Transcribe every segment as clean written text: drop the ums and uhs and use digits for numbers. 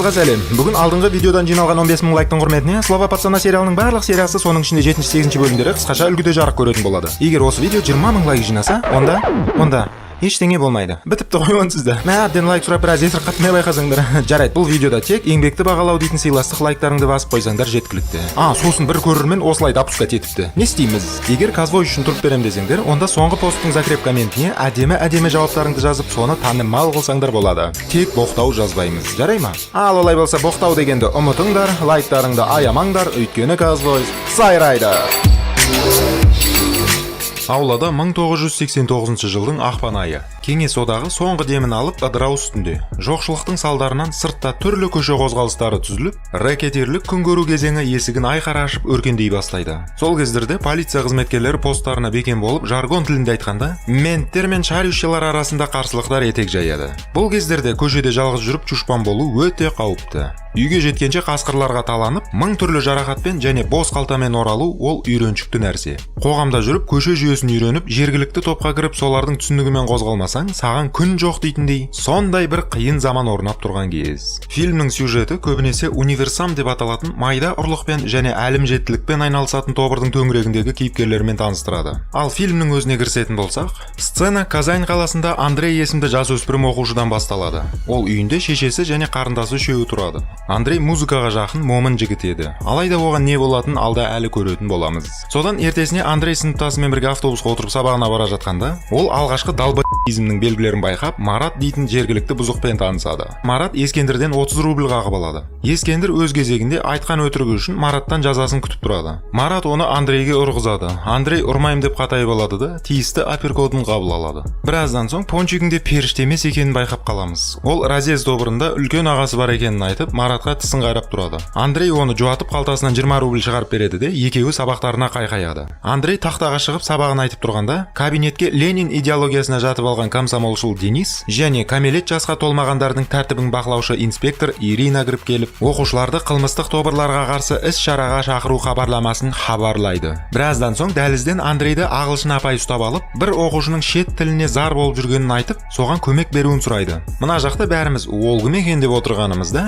Барлықтарыңызға сәлем! Бүгін алдыңғы видеодан жиналған 15 мың лайктың құрметіне «Слова пацана» сериалының барлық сериясы, соның ішінде 7-8 бөлімдері қысқаша үлгіде жарық көретін болады. Егер осы видео 20 мың лайк жинаса, онда ештеңе болмайды, бітіпті ғой онсыз да. Мә, әбден лайк сұрап, біраз есіріп байқасаңдар. Жарайды, бұл видеода тек еңбекті бағалау дейтін сыйластық лайктарыңды басып қойсаңдар, жеткілікті. А сосын бір көрермен осылай допускать етіпті, не істейміз? Егер Казвой үшін тұрып берем десеңдер, онда соңғы посттың закреп комментіне әдемі әдемі жауаптарыңды жазып, соны танымал қылсаңдар болады. Тек боқтау жазбаймыз, жарай ма? Ал олай болса, боқтау дегенді ұмытыңдар, лайктарыңды аямаңдар, өйткені Казвой сайрайды. Аулада 1989 жылдың ақпан айы. Кеңес одағы соңғы демін алып, ыдырау үстінде. Жоқшылықтың салдарынан сыртта түрлі көше қозғалыстары түзіліп, рэкетирлік күн көру кезеңі есігін айқара ашып, өркендей бастайды. Сол кездерде полиция қызметкерлері посттарына бекем болып, жаргон тілінде айтқанда, менттер мен шарющийлар арасында қарсылықтар етек жаяды. Бұл кездерде көшеде жалғыз жүріп чушпан болу өте қауіпті. Үйге жеткенше қасқырларға таланып, мың түрлі жарақатпен және бос қалтамен оралу ол үйреншікті нәрсе. Қоғамда жүріп, көше жүйесін үйреніп, жергілікті топқа кіріп, солардың түсінігімен қозғалмасаң, саған күн жоқ дейтіндей, сондай бір қиын заман орнап тұрған кез. Фильмнің сюжеті көбінесе универсам деп аталатын майда ұрлықпен және әлімжеттілікпен айналысатын тобырдың төңірегіндегі кейіпкерлермен таныстырады. Ал фильмнің өзіне кірісетін болсақ, сцена Казань қаласында Андрей есімді жасөспірім оқушыдан басталады. Ол үйінде шешесі және қарындасы үшеуі тұрады. Андрей музыкаға жақын, момын жігіт еді. Алайда оған не болатынын алда әлі көретін боламыз. Содан ертесіне Андрей сыныптасымен бірге автобусқа отырып, сабағына бара жатқанда, ол алғашқы долбоизмнің белгілерін байқап, Марат дейтін жергілікті бұзықпен танысады. Марат Ескендірден 30 рубль қағып алады. Ескендір өз кезегінде айтқан өтірігі үшін Мараттан жазасын күтіп тұрады. Марат оны Андрейге ұрғызады. Андрей ұрмаймын деп қатайып алады да, тиісті апперкотын қабыл алады. Біраздан соң Пончигің де періште емес екенін байқап қаламыз. Ол разъезд тобырында үлкен ағасы бар екенін айтып, Маратқа тісін қайрап тұрады. Андрей оны жуатып, қалтасынан 20 рубль шығарып береді де, екеуі сабақтарына қайқаяды. Андрей тақтаға шығып, сабағын айтып тұрғанда, кабинетке Ленин идеологиясына жатып алған комсомолшыл Денис және кәмелет жасқа толмағандардың тәртібін бақылаушы инспектор Ирина кіріп келіп, оқушыларды қылмыстық тобырларға қарсы іс шараға шақыру хабарламасын хабарлайды. Біраздан соң дәлізден Андрейді ағылшын апай ұстап алып, бір оқушының шет тіліне зар болып жүргенін айтып, соған көмек беруін сұрайды. Мына жақта бәріміз ол кім екен деп отырғанымызда,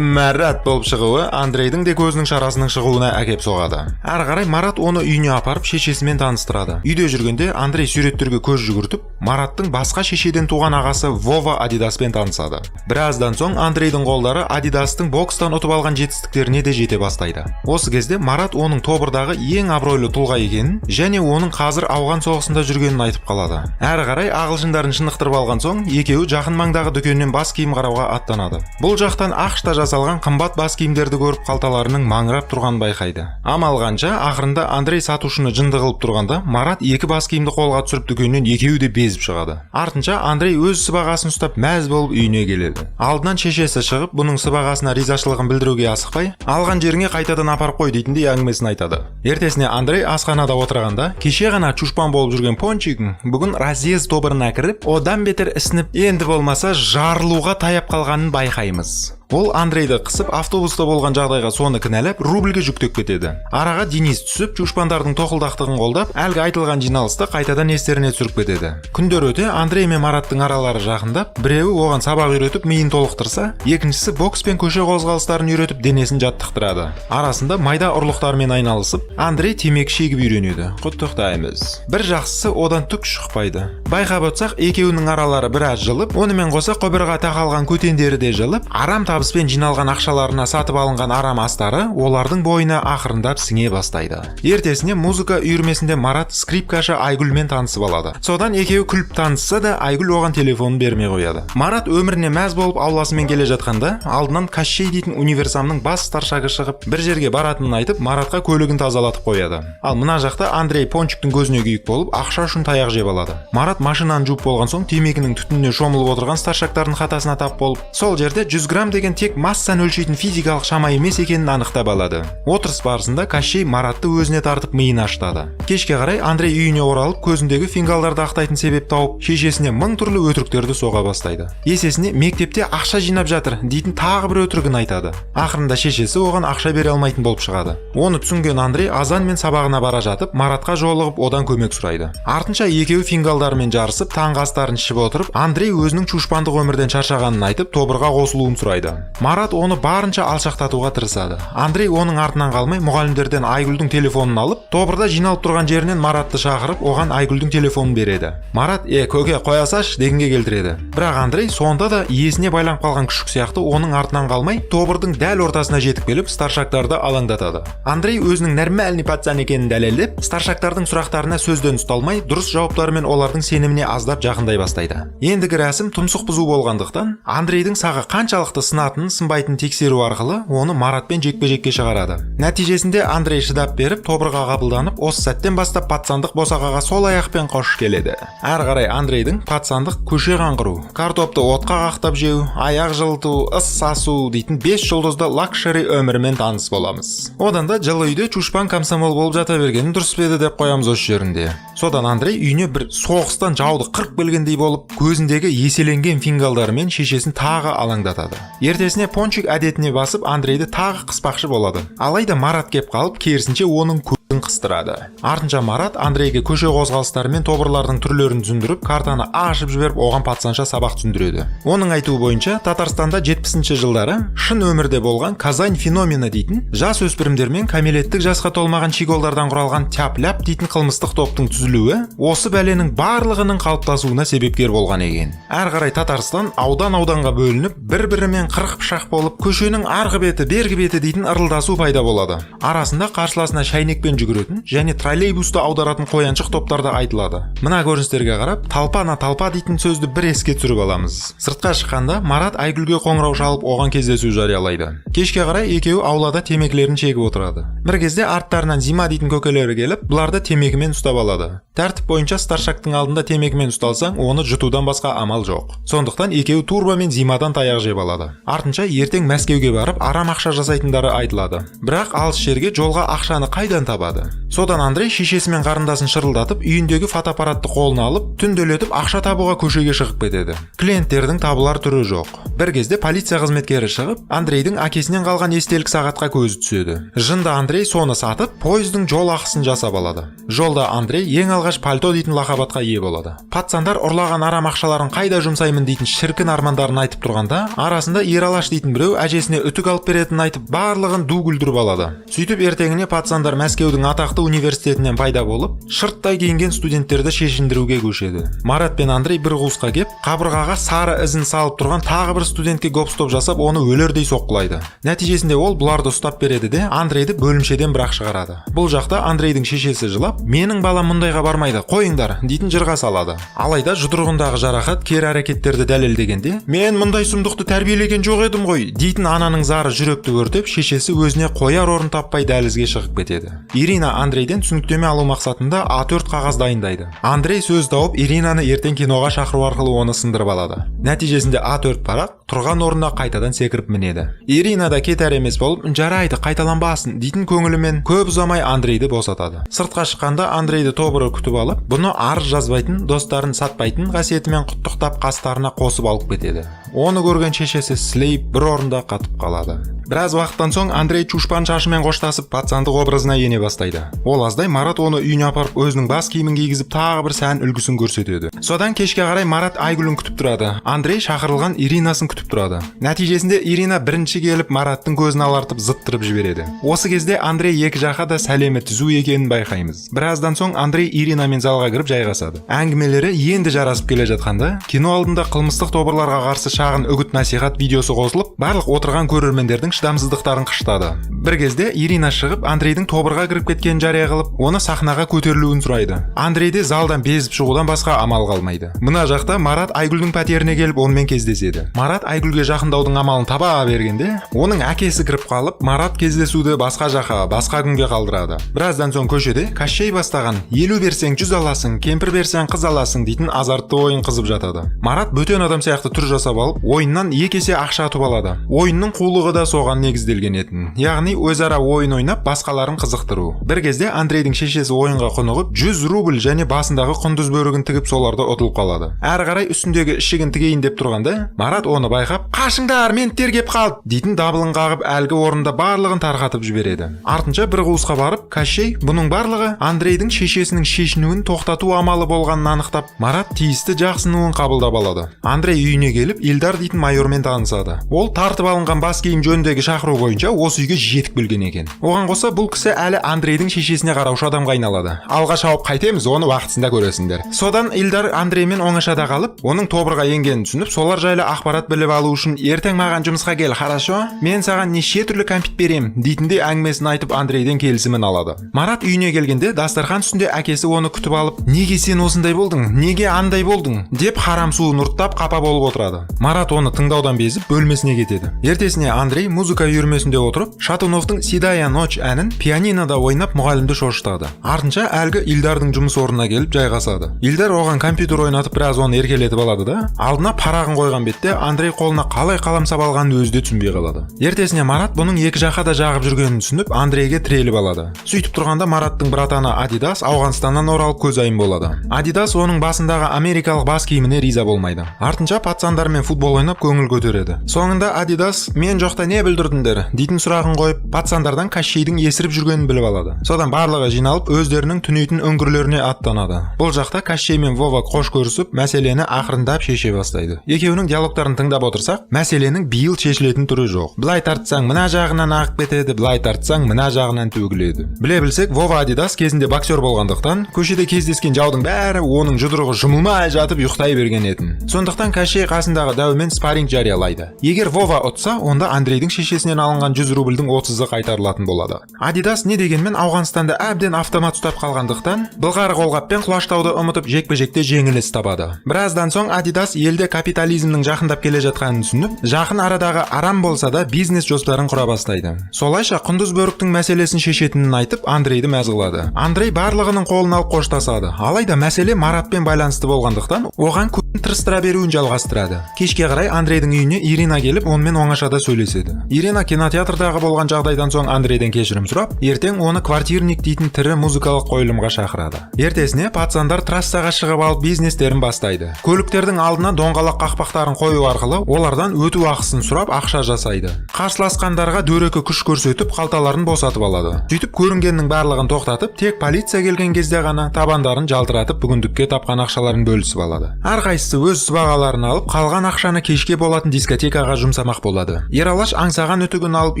Марат болып шығуы Андрейдің де көзінің шарасының шығуына әкеп соғады. Әрі қарай Марат оны үйіне апарып, шешесімен таныстырады. Үйде жүргенде Андрей суреттерге көз жүгіртіп, Мараттың басқа шешеден туған ағасы Вова Адидаспен танысады. Біраздан соң Андрейдің қолдары Адидастың бокстан ұтып алған жетістіктеріне де жете бастайды. Осы кезде Марат оның тобырдағы ең абыройлы тұлға екенін және оның қазір ауған соғысында жүргенін айтып қалады. Әрі қарай ағылшындарын шынықтырып алған соң, екеуі жақын маңдағы дүкеннен бас киім қарауға аттанады. Бұл жақтан АҚШ-та жасалған қымбат бас киімдерді көріп, қалталарының маңырап тұрғанын байқайды. Амал қанша, ақырында Андрей сатушыны жынды қылып тұрғанда, Марат екі бас киімді қолға түсіріп, дүкеннен екеуі де безіп шығады. Артынша Андрей өз сыбағасын ұстап, мәз болып үйіне келеді. Алдынан шешесі шығып, бұның сыбағасына ризашылығын білдіруге асықпай, алған жеріңе қайтадан апарып қой дейтіндей әңгімесін айтады. Ертесіне Андрей асханада отырғанда, кеше ғана чушпан болып жүрген Пончигің бүгін разъезд тобырына кіріп, одан бетер ісініп, енді болмаса жарылуға таяп қалғанын байқаймыз. Ол Андрейді қысып, автобуста болған жағдайға соны кінәлап, рубльге жүктеп кетеді. Араға Денис түсіп, чушпандардың тоқылдақтығын қолдап, әлгі айтылған жиналысты қайтадан естеріне түсіріп кетеді. Күндер өте Андрей мен Мараттың аралары жақындап, біреуі оған сабақ үйретіп, миын толықтырса, екіншісі бокс пен көше қозғалыстарын үйретіп, денесін жаттықтырады. Арасында майда ұрлықтармен айналысып, Андрей темекі шегіп үйренеді. Құттықтаймыз, бір жақсысы, одан түк шықпайды. Байқап отырсақ, екеуінің аралары біраз жылып, онымен қоса құбырға тақалған көтендері де жылып, арам табыспен жиналған ақшаларына сатып алынған арам астары олардың бойына ақырындап сіңе бастайды. Ертесіне музыка үйірмесінде Марат скрипкашы Айгүлмен танысып алады. Содан екеуі күліп танысса да, Айгүл оған телефонын бермей қояды. Марат өміріне мәз болып, ауласымен келе жатқанда, алдынан Кащей дейтін универсамның бас старшагы шығып, бір жерге баратынын айтып, Маратқа көлігін тазалатып қояды. Ал мына жақта Андрей Пончиктің көзіне күйік болып, ақша үшін таяқ жеп алады. Марат машинаны жуып болған соң, темекінің түтініне шомылып отырған старшактардың хатасына тап болып, сол жерде 100 грамм деген тек массаны өлшейтін физикалық шама емес екенін анықтап алады. Отырыс барысында Кащей Маратты өзіне тартып, миын ашытады. Кешке қарай Андрей үйіне оралып, көзіндегі фингалдарды ақтайтын себеп тауып, шешесіне мың түрлі өтіріктерді соға бастайды. Есесіне мектепте ақша жинап жатыр дейтін тағы бір өтірігін айтады. Ақырында шешесі оған ақша бере алмайтын болып шығады. Оны түсінген Андрей азанмен сабағына бара жатып, Маратқа жолығып, одан көмек сұрайды. Артынша екеуі фингалдарымен жарысып, таңғы астарын ішіп отырып, Андрей өзінің чушпандық өмірден шаршағанын айтып, тобырға қосылуын сұрайды. Марат оны барынша алшақтатуға тырысады. Андрей оның артынан қалмай, мұғалімдерден Айгүлдің телефонын алып, тобырда жиналып тұрған жерінен Маратты шақырып, оған Айгүлдің телефонын береді. Марат «Е, көке, қоя салшы» дегенге келтіреді. Бірақ Андрей сонда да иесіне байланып қалған күшік сияқты оның артынан қалмай, тобырдың дәл ортасына жетіп келіп, старшактарды алаңдатады. Андрей өзінің нормальный пацан екенін дәлелдеп, старшактардың сұрақтарына сөзден ұсталмай, дұрыс жауаптарымен олардың сеніміне аздап жақындай бастайды. Ендігі рәсім тұмсық бұзу болғандықтан, Андрейдің сағы қаншалықты сынатынын, сынбайтынын тексеру арқылы оны Маратпен жекпе-жекке шығарады. Нәтижесінде Андрей шыдап беріп, тобырға қабылданып, осы сәттен бастап пацандық босағаға сол аяқпен қош келеді. Әрі қарай Андрейдің пацандық көше қаңғыру, картопты отқа қақтап жеу, аяқ жылыту, ыс сасу дейтін бес жұлдызды лакшери өмірімен таныс боламыз. Одан да жылы үйде чушпан комсомол болып жата бергені дұрыс па еді деп қоямыз осы жерінде. Содан Андрей үйіне бір соғыстан жауды қырып келгендей болып, көзіндегі еселенген фингалдарымен шешесін тағы алаңдатады. Ертесіне Пончик әдетіне басып, Андрейді тағы қыспақшы болады. Алайда Марат кеп қалып, керісінше оның көзін қыстырады. Артынша Марат Андрейге көше қозғалыстары мен тобырлардың түрлерін түсіндіріп, картаны ашып жіберіп, оған пацанша сабақ түсіндіреді. Оның айтуы бойынша, Татарстанда 70 жылдары шын өмірде болған Казань феномені дейтін жас өспірімдер мен кәмелеттік жасқа толмаған щеголдардан құралған тяп-ляп дейтін қылмыстық топтың түзілуі осы бәленің барлығының қалыптасуына себепкер болған екен. Әрі қарай Татарстан аудан ауданға бөлініп, бір бірімен қырық пышақ болып, көшенің арғы беті, бергі беті дейтін ырылдасу пайда болады. Арасында қарсыласына шәйнекпен жүгіретін және троллейбусты аударатын қояншық топтар да айтылады. Мына көріністерге қарап, толпа на толпа дейтін сөзді бір еске түсіріп аламыз. Сыртқа шыққанда Марат Айгүлге қоңырау шалып, оған кездесу жариялайды. Кешке қарай екеуі аулада темекілерін шегіп отырады. Бір кезде арттарынан Зима дейтін көкелері келіп, бұларды темекімен ұстап алады. Тәртіп бойынша старшактың алдында темекімен ұсталсаң, оны жұтудан басқа амал жоқ. Сондықтан екеуі турбомен Зимадан таяқ жеп алады. Артынша ертең Мәскеуге барып арам ақша жасайтындары айтылады. Бірақ алыс жерге жолға ақшаны қайдан табады? Содан Андрей шешесі мен қарындасын шырылдатып, үйіндегі фотоаппаратты қолына алып, түнделетіп ақша табуға көшеге шығып кетеді. Клиенттердің табылар түрі жоқ. Бір кезде полиция қызметкері шығып, Андрейдің әкесінен қалған естелік сағатқа көзі түседі. Жынды Андрей соны сатып, пойыздың жол ақысын жасап алады. Жолда Андрей ең алғаш пальто дейтін лақап атқа ие болады. Пацандар ұрлаған арам ақшаларын қайда жұмсаймын дейтін шіркін армандарын айтып тұрғанда, арасында Ералаш дейтін біреу әжесіне үтік алып беретінін айтып, барлығын ду күлдіріп алады. Сөйтіп, ертеңіне пацандар Мәскеудің атақты университетінен пайда болып, шырттай киінген студенттерді шешіндіруге көшеді. Марат пен Андрей бір қуысқа кеп, қабырғаға сары ізін салып тұрған тағы бір студентке гоп-стоп жасап, оны өлердей соққылайды. Нәтижесінде ол бұларды ұстап береді де, Андрейді бөлімшеден бірақ шығарады. Бұл жақта Андрейдің шешесі жылап, «Менің балам мұндайға бармайды, қойыңдар» дейтін жырға салады. Алайда жұдырығындағы жарақат кері әрекеттерді дәлелдегенде, «Мен мұндай сұмдықты тәрбиелеген жоқ едім ғой» дейтін ананың зары жүректі өртеп, шешесі өзіне қояр орын таппай, дәлізге шығып кетеді. Ирина Андрейден түсініктеме алу мақсатында А4 қағаз дайындайды. Андрей сөз тауып, Иринаны ертең киноға шақыру арқылы оны сындырып алады. Нәтижесінде А4 парақ тұрған орнына қайтадан секіріп мінеді. Ирина да кетер емес болып, «Жарайды, қайталанбасын» дейтін көңілімен көп ұзамай Андрейді босатады. Сыртқа шыққанда Андрейді тобыры күтіп алып, бұны арыз жазбайтын, достарын сатпайтын қасиетімен құттықтап, қастарына қосып алып кетеді. Оны көрген шешесі сілейіп бір орында қатып қалады. Біраз уақыттан соң Андрей чушпан шашымен қоштасып, пацандық образына ене бастайды. Ол аздай Марат оны үйіне апарып, өзінің бас киімін кигізіп, тағы бір сән үлгісін көрсетеді. Содан кешке қарай Марат Айгүлін күтіп тұрады, Андрей шақырылған Иринасын күтіп тұрады. Нәтижесінде Ирина бірінші келіп, Мараттың көзін алартып, зыттырып жібереді. Осы кезде Андрей екі жаққа да сәлемі түзу екенін байқаймыз. Біраздан соң Андрей Иринамен залға кіріп жайғасады. Әңгімелері енді жарасып келе жатқанда, кино алдында қылмыстық тобырларға қарсы шағын үгіт насихат видеосы қосылып, барлық отырған көрермендердің шыдамсыздықтарын қышытады. Бір кезде Ирина шығып, Андрейдің тобырға кіріп кеткенін жария қылып, оны сахнаға көтерілуін сұрайды. Андрейде залдан безіп шығудан басқа амал қалмайды. Мына жақта Марат Айгүлдің пәтеріне келіп, онымен кездеседі. Марат Айгүлге жақындаудың амалын таба бергенде, оның әкесі кіріп қалып, Марат кездесуді басқа жаққа, басқа күнге қалдырады. Біраздан соң көшеде Кащей бастаған «Елу берсең, жүз аласың, кемпір берсең, қыз аласың» дейтін азартты ойын қызып жатады. Марат бөтен адам сияқты түр жасап алып, ойыннан екі есе ақша ұтып алады. Ойынның қулығы да соған. соған негізделген етін, яғни өзара ойын ойнап, басқаларын қызықтыру. Бір кезде Андрейдің шешесі ойынға құнығып, 100 рубль және басындағы құндыз бөрігін тігіп, соларды ұтылып қалады. Әрі қарай үстіндегі ішігін тігейін деп тұрғанда, Марат оны байқап, «Қашыңдар, менттер кеп қалды!» дейтін дабылын қағып, әлгі орында барлығын тарқатып жібереді. Артынша бір қуысқа барып, Кащей бұның барлығы Андрейдің шешесінің шешінуін тоқтату амалы болғанын анықтап, Марат тиісті жақсынуын қабылдап алады. Андрей үйіне келіп, Илдар дейтін майормен танысады. Ол тартып алынған бас киім жөніндегі шақыру бойынша осы үйге жетіп келген екен. Оған қоса, бұл кісі әлі Андрейдің шешесіне қараушы адамға айналады. Алға шауып қайтеміз, оны уақытысында көресіңдер. Содан Илдар Андреймен оңашада қалып, оның тобырға енгенін түсініп, солар жайлы ақпарат біліп алу үшін «Ертең маған жұмысқа кел, хорошо? Мен саған неше түрлі кәмпит берем» дейтіндей әңгімесін айтып, Андрейден келісімін алады. Марат үйіне келгенде, дастархан үстінде әкесі оны күтіп алып, «Неге сен осындай болдың, неге андай болдың?» деп, харам суын ұрттап, қапа болып отырады. Марат оны тыңдаудан безіп, бөлмесіне кетеді. Ертесіне Андрей музыка үйірмесінде отырып, Шатуновтың «Седая ночь» әнін пианинода ойнап, мұғалімді шошытады. Артынша әлгі Илдардың жұмыс орнына келіп жайғасады. Илдар оған компьютер ойнатып, біраз оны еркелетіп алады да, алдына парағын қойған бетте Андрей қолына қалай қаламсап алғанын өзі де түсінбей қалады. Ертесіне Марат бұның екі жаққа да жағып жүргенін түсініп, Андрейге тіреліп алады. Сөйтіп тұрғанда, Мараттың братаны Адидас Ауғанстаннан оралып, көзайым болады. Адидас оның басындағы америкалық бас киіміне риза болмайды. Артынша пацандармен футбол ойнап, көңіл көтереді. Соңында Адидас «Мен жоқта не бүлдірдіңдер?» дейтін сұрағын қойып, пацандардан Кащейдің есіріп жүргенін біліп алады. Содан барлығы жиналып, өздерінің түнейтін үңгірлеріне аттанады. Бұл жақта Кащей мен Вова қош көрісіп, мәселені ақырындап шеше бастайды. Екеуінің диалогтарын тыңдап отырсақ, мәселенің биыл шешілетін түрі жоқ. Былай тартсаң, мына жағынан ағып кетеді, былай тартсаң, мына жағынан төгіледі. Біле білсек, Вова Адидас кезінде боксер болғандықтан, көшеде кездескен жаудың бәрі оның жұдырығы жұмылмай жатып ұйықтай берген етін. Сондықтан Кащей қасындағы дәумен спарринг жариялайды. Егер Вова ұтса, онда Андрейдің шешесінен алынған 100 рубльдің 30-ы қайтарылатын болады. Адидас не дегенмен Ауғанстанда әбден автомат ұстап қалғандықтан, былғары қолғаппен құлаштауды ұмытып, жекпе-жекте жеңіліс табады. Біраздан соң Адидас елде капитализмнің жақындап келе жатқанын түсініп, жақын арадағы арам болса да бизнес жоспарын құра бастайды. Солайша құндыз бөріктің мәселесін шешетінін айтып, Андрейді мәз қылады. Андрей барлығының қолын алып қоштасады. Алайда мәселе Маратпен байланысты болғандықтан, оған көзін тырыстыра беруін жалғастырады. Кешке қарай Андрейдің үйіне Ирина келіп, онымен оңашада сөйлеседі. Ирина кинотеатрдағы болған жағдайдан соң Андрейден кешірім сұрап, ертең оны «Квартирник» дейтін тірі музыкалық қойылымға шақырады. Ертесіне пацандар трассаға шығып алып, бизнестерін бастайды. Көліктердің алдына доңғалақ қақпақтарын қою арқылы олардан өту ақысын сұрап, ақша жасайды. Қарсыласқандарға дөрекі күш көрсетіп, қалталарын босатып алады. Сөйтіп көрінгеннің барлығын тоқтатып, тек полиция келген кезде ғана табандарын жалтыратып, бүгіндікке тапқан ақшаларын бөлісіп алады. Әрқайсысы өз сыбағаларын алып, қалған ақшаны кешке болатын дискотекаға жұмсамақ болады. Ералаш аңсаған үтігін алып,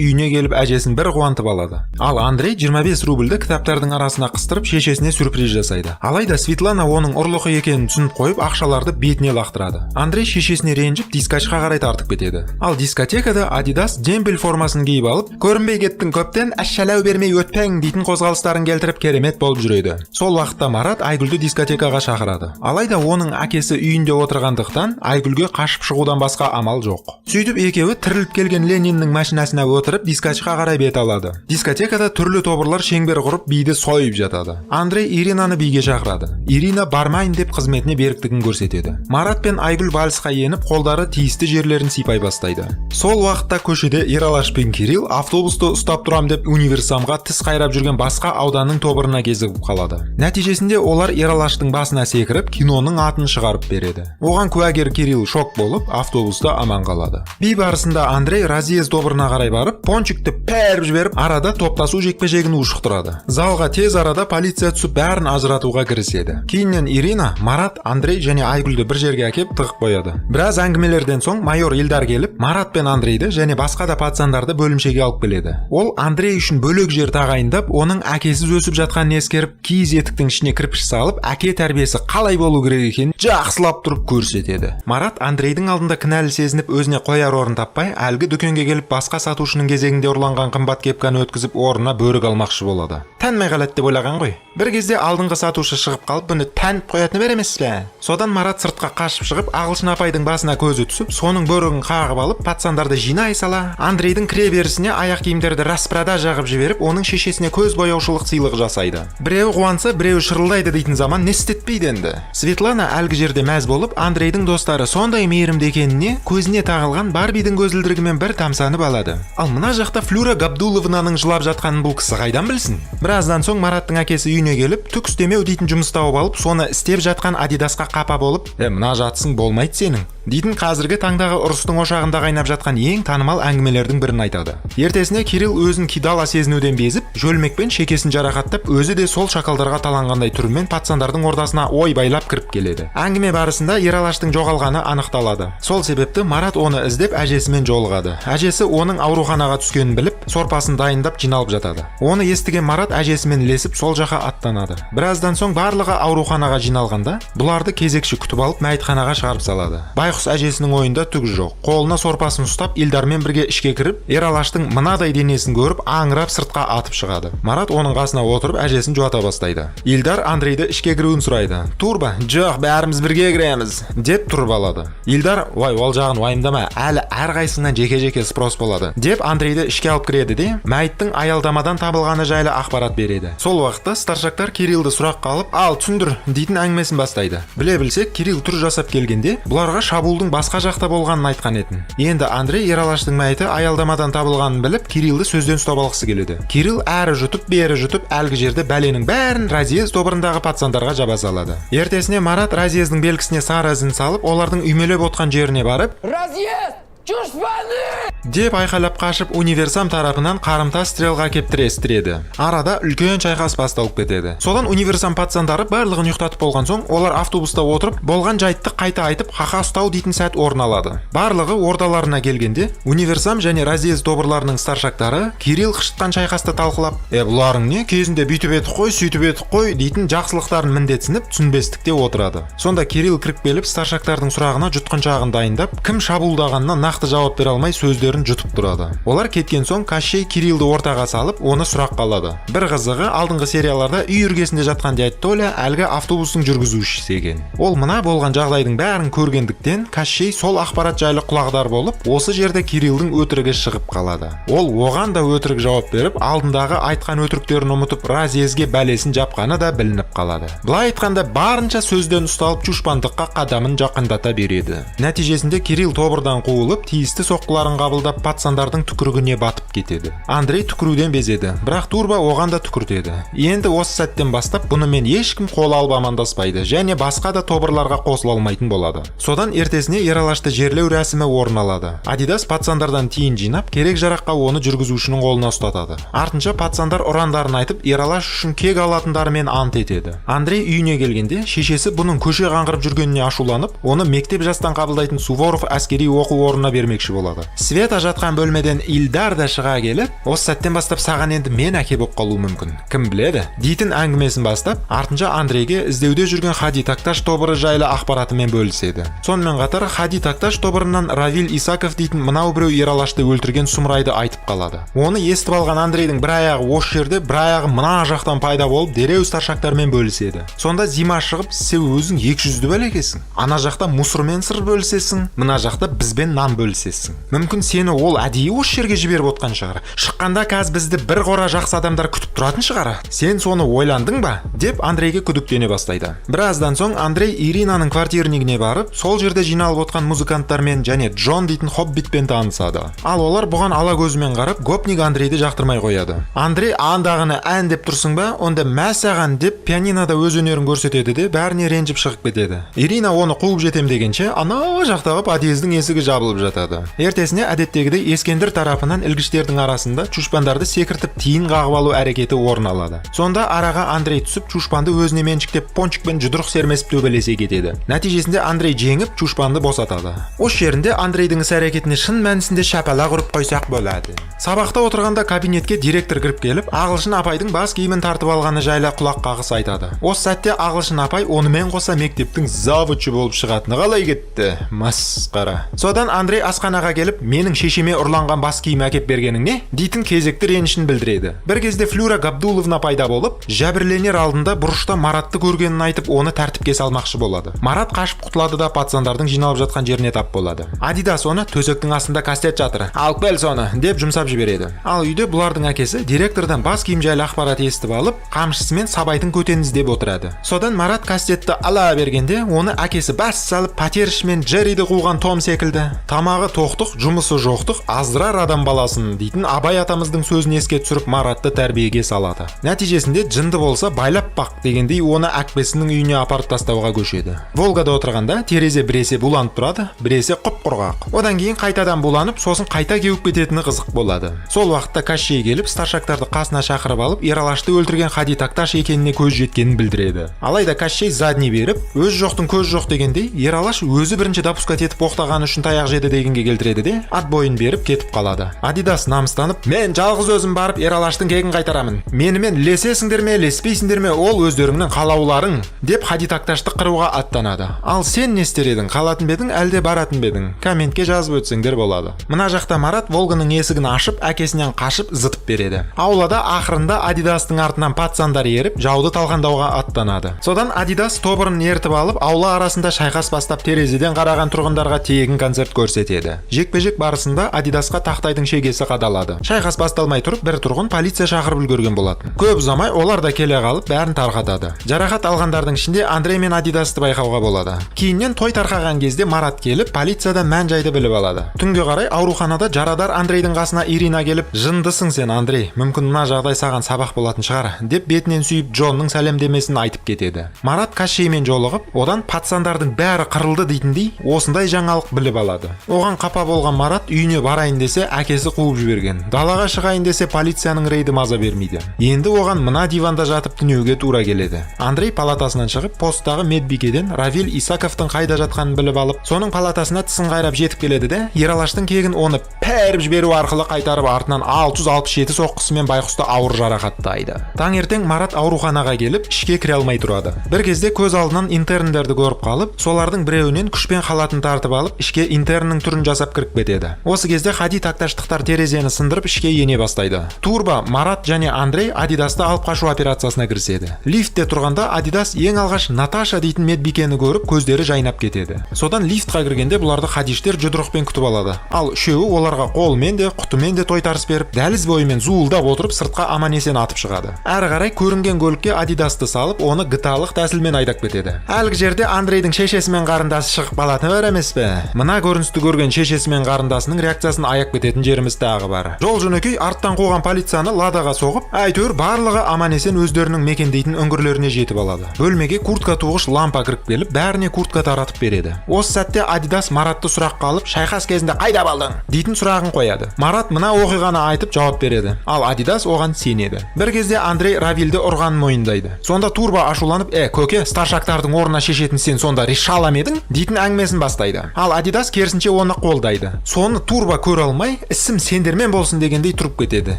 үйіне келіп, әжесін бір қуантып алады. Ал Андрей 25 рубльді кітаптардың арасына қыстырып, шешесіне сюрприз жасайды. Алайда Светлана оның ұрлық екенін түсініп қойып, ақшаларды бетіне лақтырады. Андрей шешесіне ренжіп, дискачқа қарай тартып кетеді. Ал дискотекада Адидас дембель формасын киіп алып, «Көрінбей кеттің көптен, әшшәләу бермей өтпең» дейтін қозғалыстарын келтіріп, керемет болып жүреді. Сол уақытта Марат Айгүлді дискотекаға шақырады. Алайда оның әкесі үйінде отырғандықтан, Айгүлге қашып шығудан басқа амал жоқ. Сөйтіп екеуі тіріліп келген Лениннің машинасына отырып, дискачқа қарай бет алады. Дискотекада түрлі тобырлар шеңбер құрып, биді сойып жатады. Андрей Иринаны биге шақырады. Ирина бармайын деп, қызметіне беріктігін көрсетеді. Марат пен Айгүл вальсқа еніп, қолдары тиісті жерлерін сипай бастайды. Сол уақытта көшеде Ералаш пен Кирилл автобусты ұстап тұрам деп, универсамға тіс қайрап жүрген басқа ауданның тобырына кезігіп қалады. Нәтижесінде олар Ералаштың басына секіріп, киноның атын шығарып береді. Оған куәгер Кирилл шок болып, автобуста аман қалады. Би барысында Андрей разъезд тобырына қарай барып, пончикті пәріп жіберіп, арада топтасу жекпе-жегін ушықтырады. Залға тез арада полиция түсіп, бәрін ажыратуға кіріседі. Кейіннен Ирина Марат, Андрей және Айгүлді бір жерге әкеп тығып қояды. Біраз әңгімелерден соң майор Елдар келіп, Марат пен Андрейді және басқа да пацандарды бөлімшеге алып келеді. Ол Андрей үшін бөлек жер тағайындап, оның әкесіз өсіп жатқанын ескеріп, киіз етіктің ішіне кірпіш салып, әке тәрбиесі қалай болу керек екенін жақсылап тұрып көрсетеді. Марат Андрейдің алдында кінәлі сезініп, өзіне қояр орын таппай, әлгі дүкенге келіп, басқа сатушының кезегінде ұрланған қымбат кепканы өткізіп, орнына бөрік алмақшы болады. Танымай қалады деп ойлаған ғой. Бір кезде алдыңғы сатушы шығып қалып, бұны танып қоятыны бар емес пе? Содан Марат сыртқа қашып шығып, ағылшын апайдың басына көзі түсіп, соның бөрігін қағып алып, пацандарды жинай сала, Андрейдің кіре берісіне аяқ киімдерді распродажа қылып жіберіп, оның шешесіне көз бояушылық сыйлық жасайды. Біреуі қуанса, біреуі шырылдайды дейтін заман не істетпейді енді. Светлана әлгі жерде мәз болып болып, Андрейдің достары сондай мейірімді екеніне көзіне тағылған Барбидің көзілдірігімен бір тамсанып алады. Ал мына жақта Флюра Габдуловнаның жылап жатқанын бұл кісі қайдан білсін? Біраздан соң Мараттың әкесі үйіне келіп, түк істемеу дейтін жұмыс тауып алып, соны істеп жатқан Адидасқа қапа болып, «Е, мына жатысың болмайды сенің» дейтін, қазіргі таңдағы ұрыстың ошағында қайнап жатқан ең танымал әңгімелердің бірін айтады. Ертесіне Кирилл өзін кидала сезінуден безіп, жөлмекпен шекесін жарақаттап, өзі де сол шакалдарға таланғандай түрімен пацандардың ортасына ойбайлап кіріп келеді. Әңгіме барысында Ералаштың жоғалғаны анықталады. Сол себепті Марат оны іздеп әжесімен жолығады. Әжесі оның ауруханаға түскенін біліп, сорпасын дайындап жиналып жатады. Оны естіген Марат әжесімен ілесіп сол жаққа аттанады. Біраздан соң барлығы ауруханаға жиналғанда, бұларды кезекші күтіп алып, мәйітханаға шығарып салады. Байқұс әжесінің ойында түк жоқ. Қолына сорпасын ұстап, Илдармен бірге ішке кіріп, Ералаштың мынадай денесін көріп, аңырап сыртқа атып шығады. Марат оның қасына отырып, әжесін жуата бастайды. Илдар Андрейді ішке кіруін сұрайды. Турба «Жоқ, бәріміз бірге кіреміз» деп тұрып алады. Илдар «Ой, ол жағын уайымдама, әлі әрқайсыңнан жеке-жеке спрос болады» деп, Андрейді ішке алып кіреді де, мәйіттің аялдамадан табылғаны жайлы ақпарат береді. Сол уақытта старшактар Кириллді сұраққа алып, «Ал түсіндір» дейтін әңгімесін бастайды. Біле білсек, Кирилл түр жасап келгенде бұларға шабуылдың басқа жақта болғанын айтқан етін. Енді Андрей Ералаштың мәйіті аялдамадан табылғанын біліп, Кириллді сөзден ұстап алғысы келеді. Кирилл әрі жұтып, бері жұтып, әлгі жерде бәленің бәрін разъезд тобырындағы пацандарға жаба салады. Ертесіне Марат разъездің белгісіне сары ізін салып, олардың үймелеп отқан жеріне барып, Разъезд! Чушпаны! деп айқайлап қашып, универсам тарапынан қарымта стрелға кеп тірестіреді. Арада үлкен шайқас басталып кетеді. Содан универсам пацандары барлығын ұйықтатып болған соң, олар автобуста отырып, болған жайтты қайта айтып, хаха ұстау дейтін сәт орын алады. Барлығы ордаларына келгенде, универсам және разъезд тобырларының старшактары Кирилл қышытқан шайқасты талқылап, «Е, бұларың не, кезінде бүйтіп едік қой, сөйтіп едік қой» дейтін жақсылықтарын міндетсініп, түсінбестікте отырады. Сонда Кирилл кіріп келіп, старшактардың сұрағына жұтқыншағын дайындап, кім шабуылдағанына нақты жауап бере алмай, сөздерін жұтып тұрады. Олар кеткен соң Кащей Кириллді ортаға салып, оны сұраққа алады. Бір қызығы, алдыңғы серияларда үй іргесінде жатқан дядь Толя әлгі автобустың жүргізушісі екен. Ол мына болған жағдайдың бәрін көргендіктен, Кащей сол ақпарат жайлы құлағдар болып, осы жерде Кириллдің өтірігі шығып қалады. Ол оған да өтірік жауап беріп, алдындағы айтқан өтіріктерін ұмытып, разъезге бәлесін жапқаны да білініп қалады. Былай айтқанда, барынша сөзден ұсталып, чушпандыққа қадамын жақындата береді. Нәтижесінде Кирилл тобырдан қуылып, тиісті соққыларын қабылдап, пацандардың түкірігіне батып кетеді. Андрей түкіруден безеді, бірақ Турба оған да түкіртеді. Енді осы сәттен бастап бұнымен ешкім қол алып амандаспайды және басқа да тобырларға қосыла алмайтын болады. Содан ертесіне Ералашты жерлеу рәсімі орын алады. Адидас пацандардан тиын жинап, керек жараққа оны жүргізушінің қолына ұстатады. Артынша пацандар ұрандарын айтып, Ералаш үшін кек алатындарымен ант етеді. Андрей үйіне келгенде, шешесі бұның көше қаңғырып жүргеніне ашуланып, оны мектеп жастан қабылдайтын Суворов әскери оқу орнына бермекші болады. Света жатқан бөлмеден Илдар да шыға келіп, «Осы сәттен бастап саған енді мен әке болып қалуым мүмкін, кім біледі» дейтін әңгімесін бастап, артынша Андрейге іздеуде жүрген Хади Такташ тобыры жайлы ақпаратымен бөліседі. Сонымен қатар Хади Такташ тобырынан Равиль Исаков дейтін мынау біреу Ералашты өлтірген сұмырайды айтып қалады. Оны естіп алған Андрейдің бір аяғы осы жерде, бір аяғы мына жақтан пайда болып, дереу старшактармен бөліседі. Сонда Зима шығып, «Сен өзің екі жүзді бәлекесің, ана жақта мусормен сыр бөлісесің, мына жақта бізбен нан бөлісесің. Мүмкін, сені ол әдейі осы жерге жіберіп отқан шығар. Шыққанда қазір бізді бір қора жақсы адамдар күтіп тұратын шығар. Сен соны ойландың ба?» деп Андрейге күдіктене бастайды. Біраздан соң Андрей Иринаның квартирнигіне барып, сол жерде жиналып отқан музыканттармен және Джон дейтін хоббитпен танысады. Ал олар бұған ала көзімен қарап, гопник Андрейді жақтырмай қояды. Андрей «Андағыны ән деп тұрсың ба? Онда мә саған» деп, пианинода өз өнерін көрсетеді де, бәріне ренжіп шығып кетеді. Ирина оны қуып жетем дегенше, ана жақтағы подъездің есігі жабылып жатады. Ертесіне әдеттегідей Ескендір тарапынан ілгіштердің арасында чушпандарды секіртіп, тиін қағып алу әрекеті орын алады. Сонда араға Андрей түсіп, чушпанды өзіне меншіктеп, пончикпен жұдырық сермесіп төбелесе кетеді. Нәтижесінде Андрей жеңіп, чушпанды босатады. Осы жерінде Андрейдің іс әрекетіне шын мәнісінде шапалақ ұрып қойсақ болады. Сабақта отырғанда кабинетке директор кіріп келіп, ағылшын апайдың бас киімін тартып алғаны жайлы құлақ қағыс айтады. Осы сәтте ағылшын апай онымен қоса мектептің завучы болып шығатыны қалай кетті, масқара! Содан Андрей Андрей асханаға келіп, «Менің шешеме ұрланған бас киім әкеп бергенің не?» дейтін кезекті ренішін білдіреді. Бір кезде Флюра Габдуловна пайда болып, жәбірленер алдында бұрышта Маратты көргенін айтып, оны тәртіпке салмақшы болады. Марат қашып құтылады да, пацандардың жиналып жатқан жеріне тап болады. Адидас оны «Төсектің астында кастет жатыр, алып кел соны» деп жұмсап жібереді. Ал үйде бұлардың әкесі директордан бас киім жайлы ақпарат естіп алып, қамшысымен сабайтын көтен іздеп отырады. Содан Марат кастетті ала бергенде, оны әкесі бас салып, пәтер ішімен Джерриді қуған Том секілді, «Тамағы тоқтық, жұмысы жоқтық аздырар адам баласын» дейтін Абай атамыздың сөзін еске түсіріп, Маратты тәрбиеге салады. Нәтижесінде «Жынды болса, байлап бақ» дегендей, оны әкпесінің үйіне апарып тастауға көшеді. Волгада отырғанда терезе біресе буланып тұрады, біресе құп құрғақ, одан кейін қайтадан буланып, сосын қайта кеуіп кететіні қызық болады. Сол уақытта Кащей келіп, старшактарды қасына шақырып алып, Ералашты өлтірген Хади Такташ екеніне көз жеткенін білдіреді. Алайда Кащей задний беріп, «Өз жоқтың көз жоқ» дегендей, Ералаш өзі бірінші допускать етіп оқтағаны үшін таяқ жеді дегенге келтіреді де, отбойын беріп кетіп қалады. Адидас намыстанып, «Мен жалғыз өзім барып Ералаштың кегін қайтарамын, менімен ілесесіңдер ме, ілеспейсіңдер ме, ол өздеріңнің қалауларың» деп, Хади Такташты қыруға аттанады. Ал сен не істер едің? Қалатын ба едің, әлде баратын ба едің? Комментке жазып өтсеңдер болады. Мына жақта Марат Волганың есігін ашып, әкесінен қашып зытып береді. Аулада ақырында Адидастың артынан пацандар еріп, жауды талқандауға аттанады. Содан Адидас тобырын ертіп алып, аула арасында шайқас бастап, терезеден қараған тұрғындарға тегін концерт көрсетеді. Жекпе жек барысында Адидасқа тақтайдың шегесі қадалады. Шайқас басталмай тұрып, бір тұрғын полиция шақырып үлгерген болатын. Көп ұзамай олар да келе қалып, бәрін тарқатады. Жарақат алғандардың ішінде Андрей мен Адидасты байқауға болады. Кейіннен той тарқаған кезде Марат келіп, полициядан мән жайды біліп алады. Түнге қарай ауруханада жарадар Андрейдің қасына Ирина келіп, «Жындысың сен, Андрей, мүмкін, мына жағдай саған сабақ болатын шығар» деп, бетінен сүйіп, Джонның сәлемдемесін айтып кетеді. Марат Кащеймен жолығып, одан пацандардың бәрі қырылды дейтіндей осындай жаңалық біліп алады. Оған қапа болған Марат үйіне барайын десе, әкесі қуып жіберген. Далаға шығайын десе, полицияның рейді маза бермейді. Енді оған мына диванда жатып түнеуге тура келеді. Андрей палатасынан шығып, посттағы медбикеден Равиль Исаковтың қайда жатқанын біліп алып, соның палатасына тісін қайрап жетіп келеді де, Ералаштың кегін оны пәріп жіберу арқылы қайтарып, артынан 667 соққысымен байқұсты ауыр жарақаттайды. Таңертең Марат ауруханаға келіп, ішке кіре алмай тұрады. Бір кезде көз алдынан интерндерді көріп қалып, солардың біреуінен күшпен халатын тартып алып, ішке интерннің түрін жасап кіріп кетеді. Осы кезде Хади Такташтықтар терезені сындырып, ішке ене бастайды. Турбо, Марат және Андрей Адидасты алып қашу операциясына кіріседі. Лифтте тұрғанда Адидас ең алғаш Наташа дейтін медбикені көріп, көздері жайнап кетеді. Содан лифтқа кіргенде бұларды хадиштер жұдырықпен күтіп алады. Ал үшеуі оларға қолымен де, құтымен де тойтарыс беріп, дәліз бойымен зуылдап отырып, сыртқа аман есен атып шығады. Әрі қарай көрінген көлікке Адидасты салып, оны гталық тәсілмен айдап кетеді. Әлгі жерде Андрейдің шешесі мен қарындасы шығып қалатыны бар емес пе? Мына көріністі көрген шешесі мен қарындасының реакциясын аяп кететін жеріміз тағы бар. Жол жөнекей арттан қуған полицияны Ладаға соғып, әйтеуір барлығы аман есен өздерінің мекендейтін үңгірлеріне жетіп алады. Бөлмеге куртка туғыш лампа кіріп келіп, бәріне куртка таратып береді. Осы сәтте Адидас Маратты сұраққа алып, «Шайқас кезінде қайда болдың?» дейтін сұрағын қояды. Марат мына оқиғаны айтып жауап береді, ал Адидас оған сенеді. Бір кезде Андрей Равильді ұрғанын мойындайды. Сонда Турбо ашуланып, «Е, көке, старшактардың орнына шешетін сен сонда решала ма едің?» дейтін әңгімесін бастайды. Ал Адидас керісінше оны қолдайды. Соны Турбо көре алмай, «Ісім сендермен болсын» дегендей тұрып кетеді.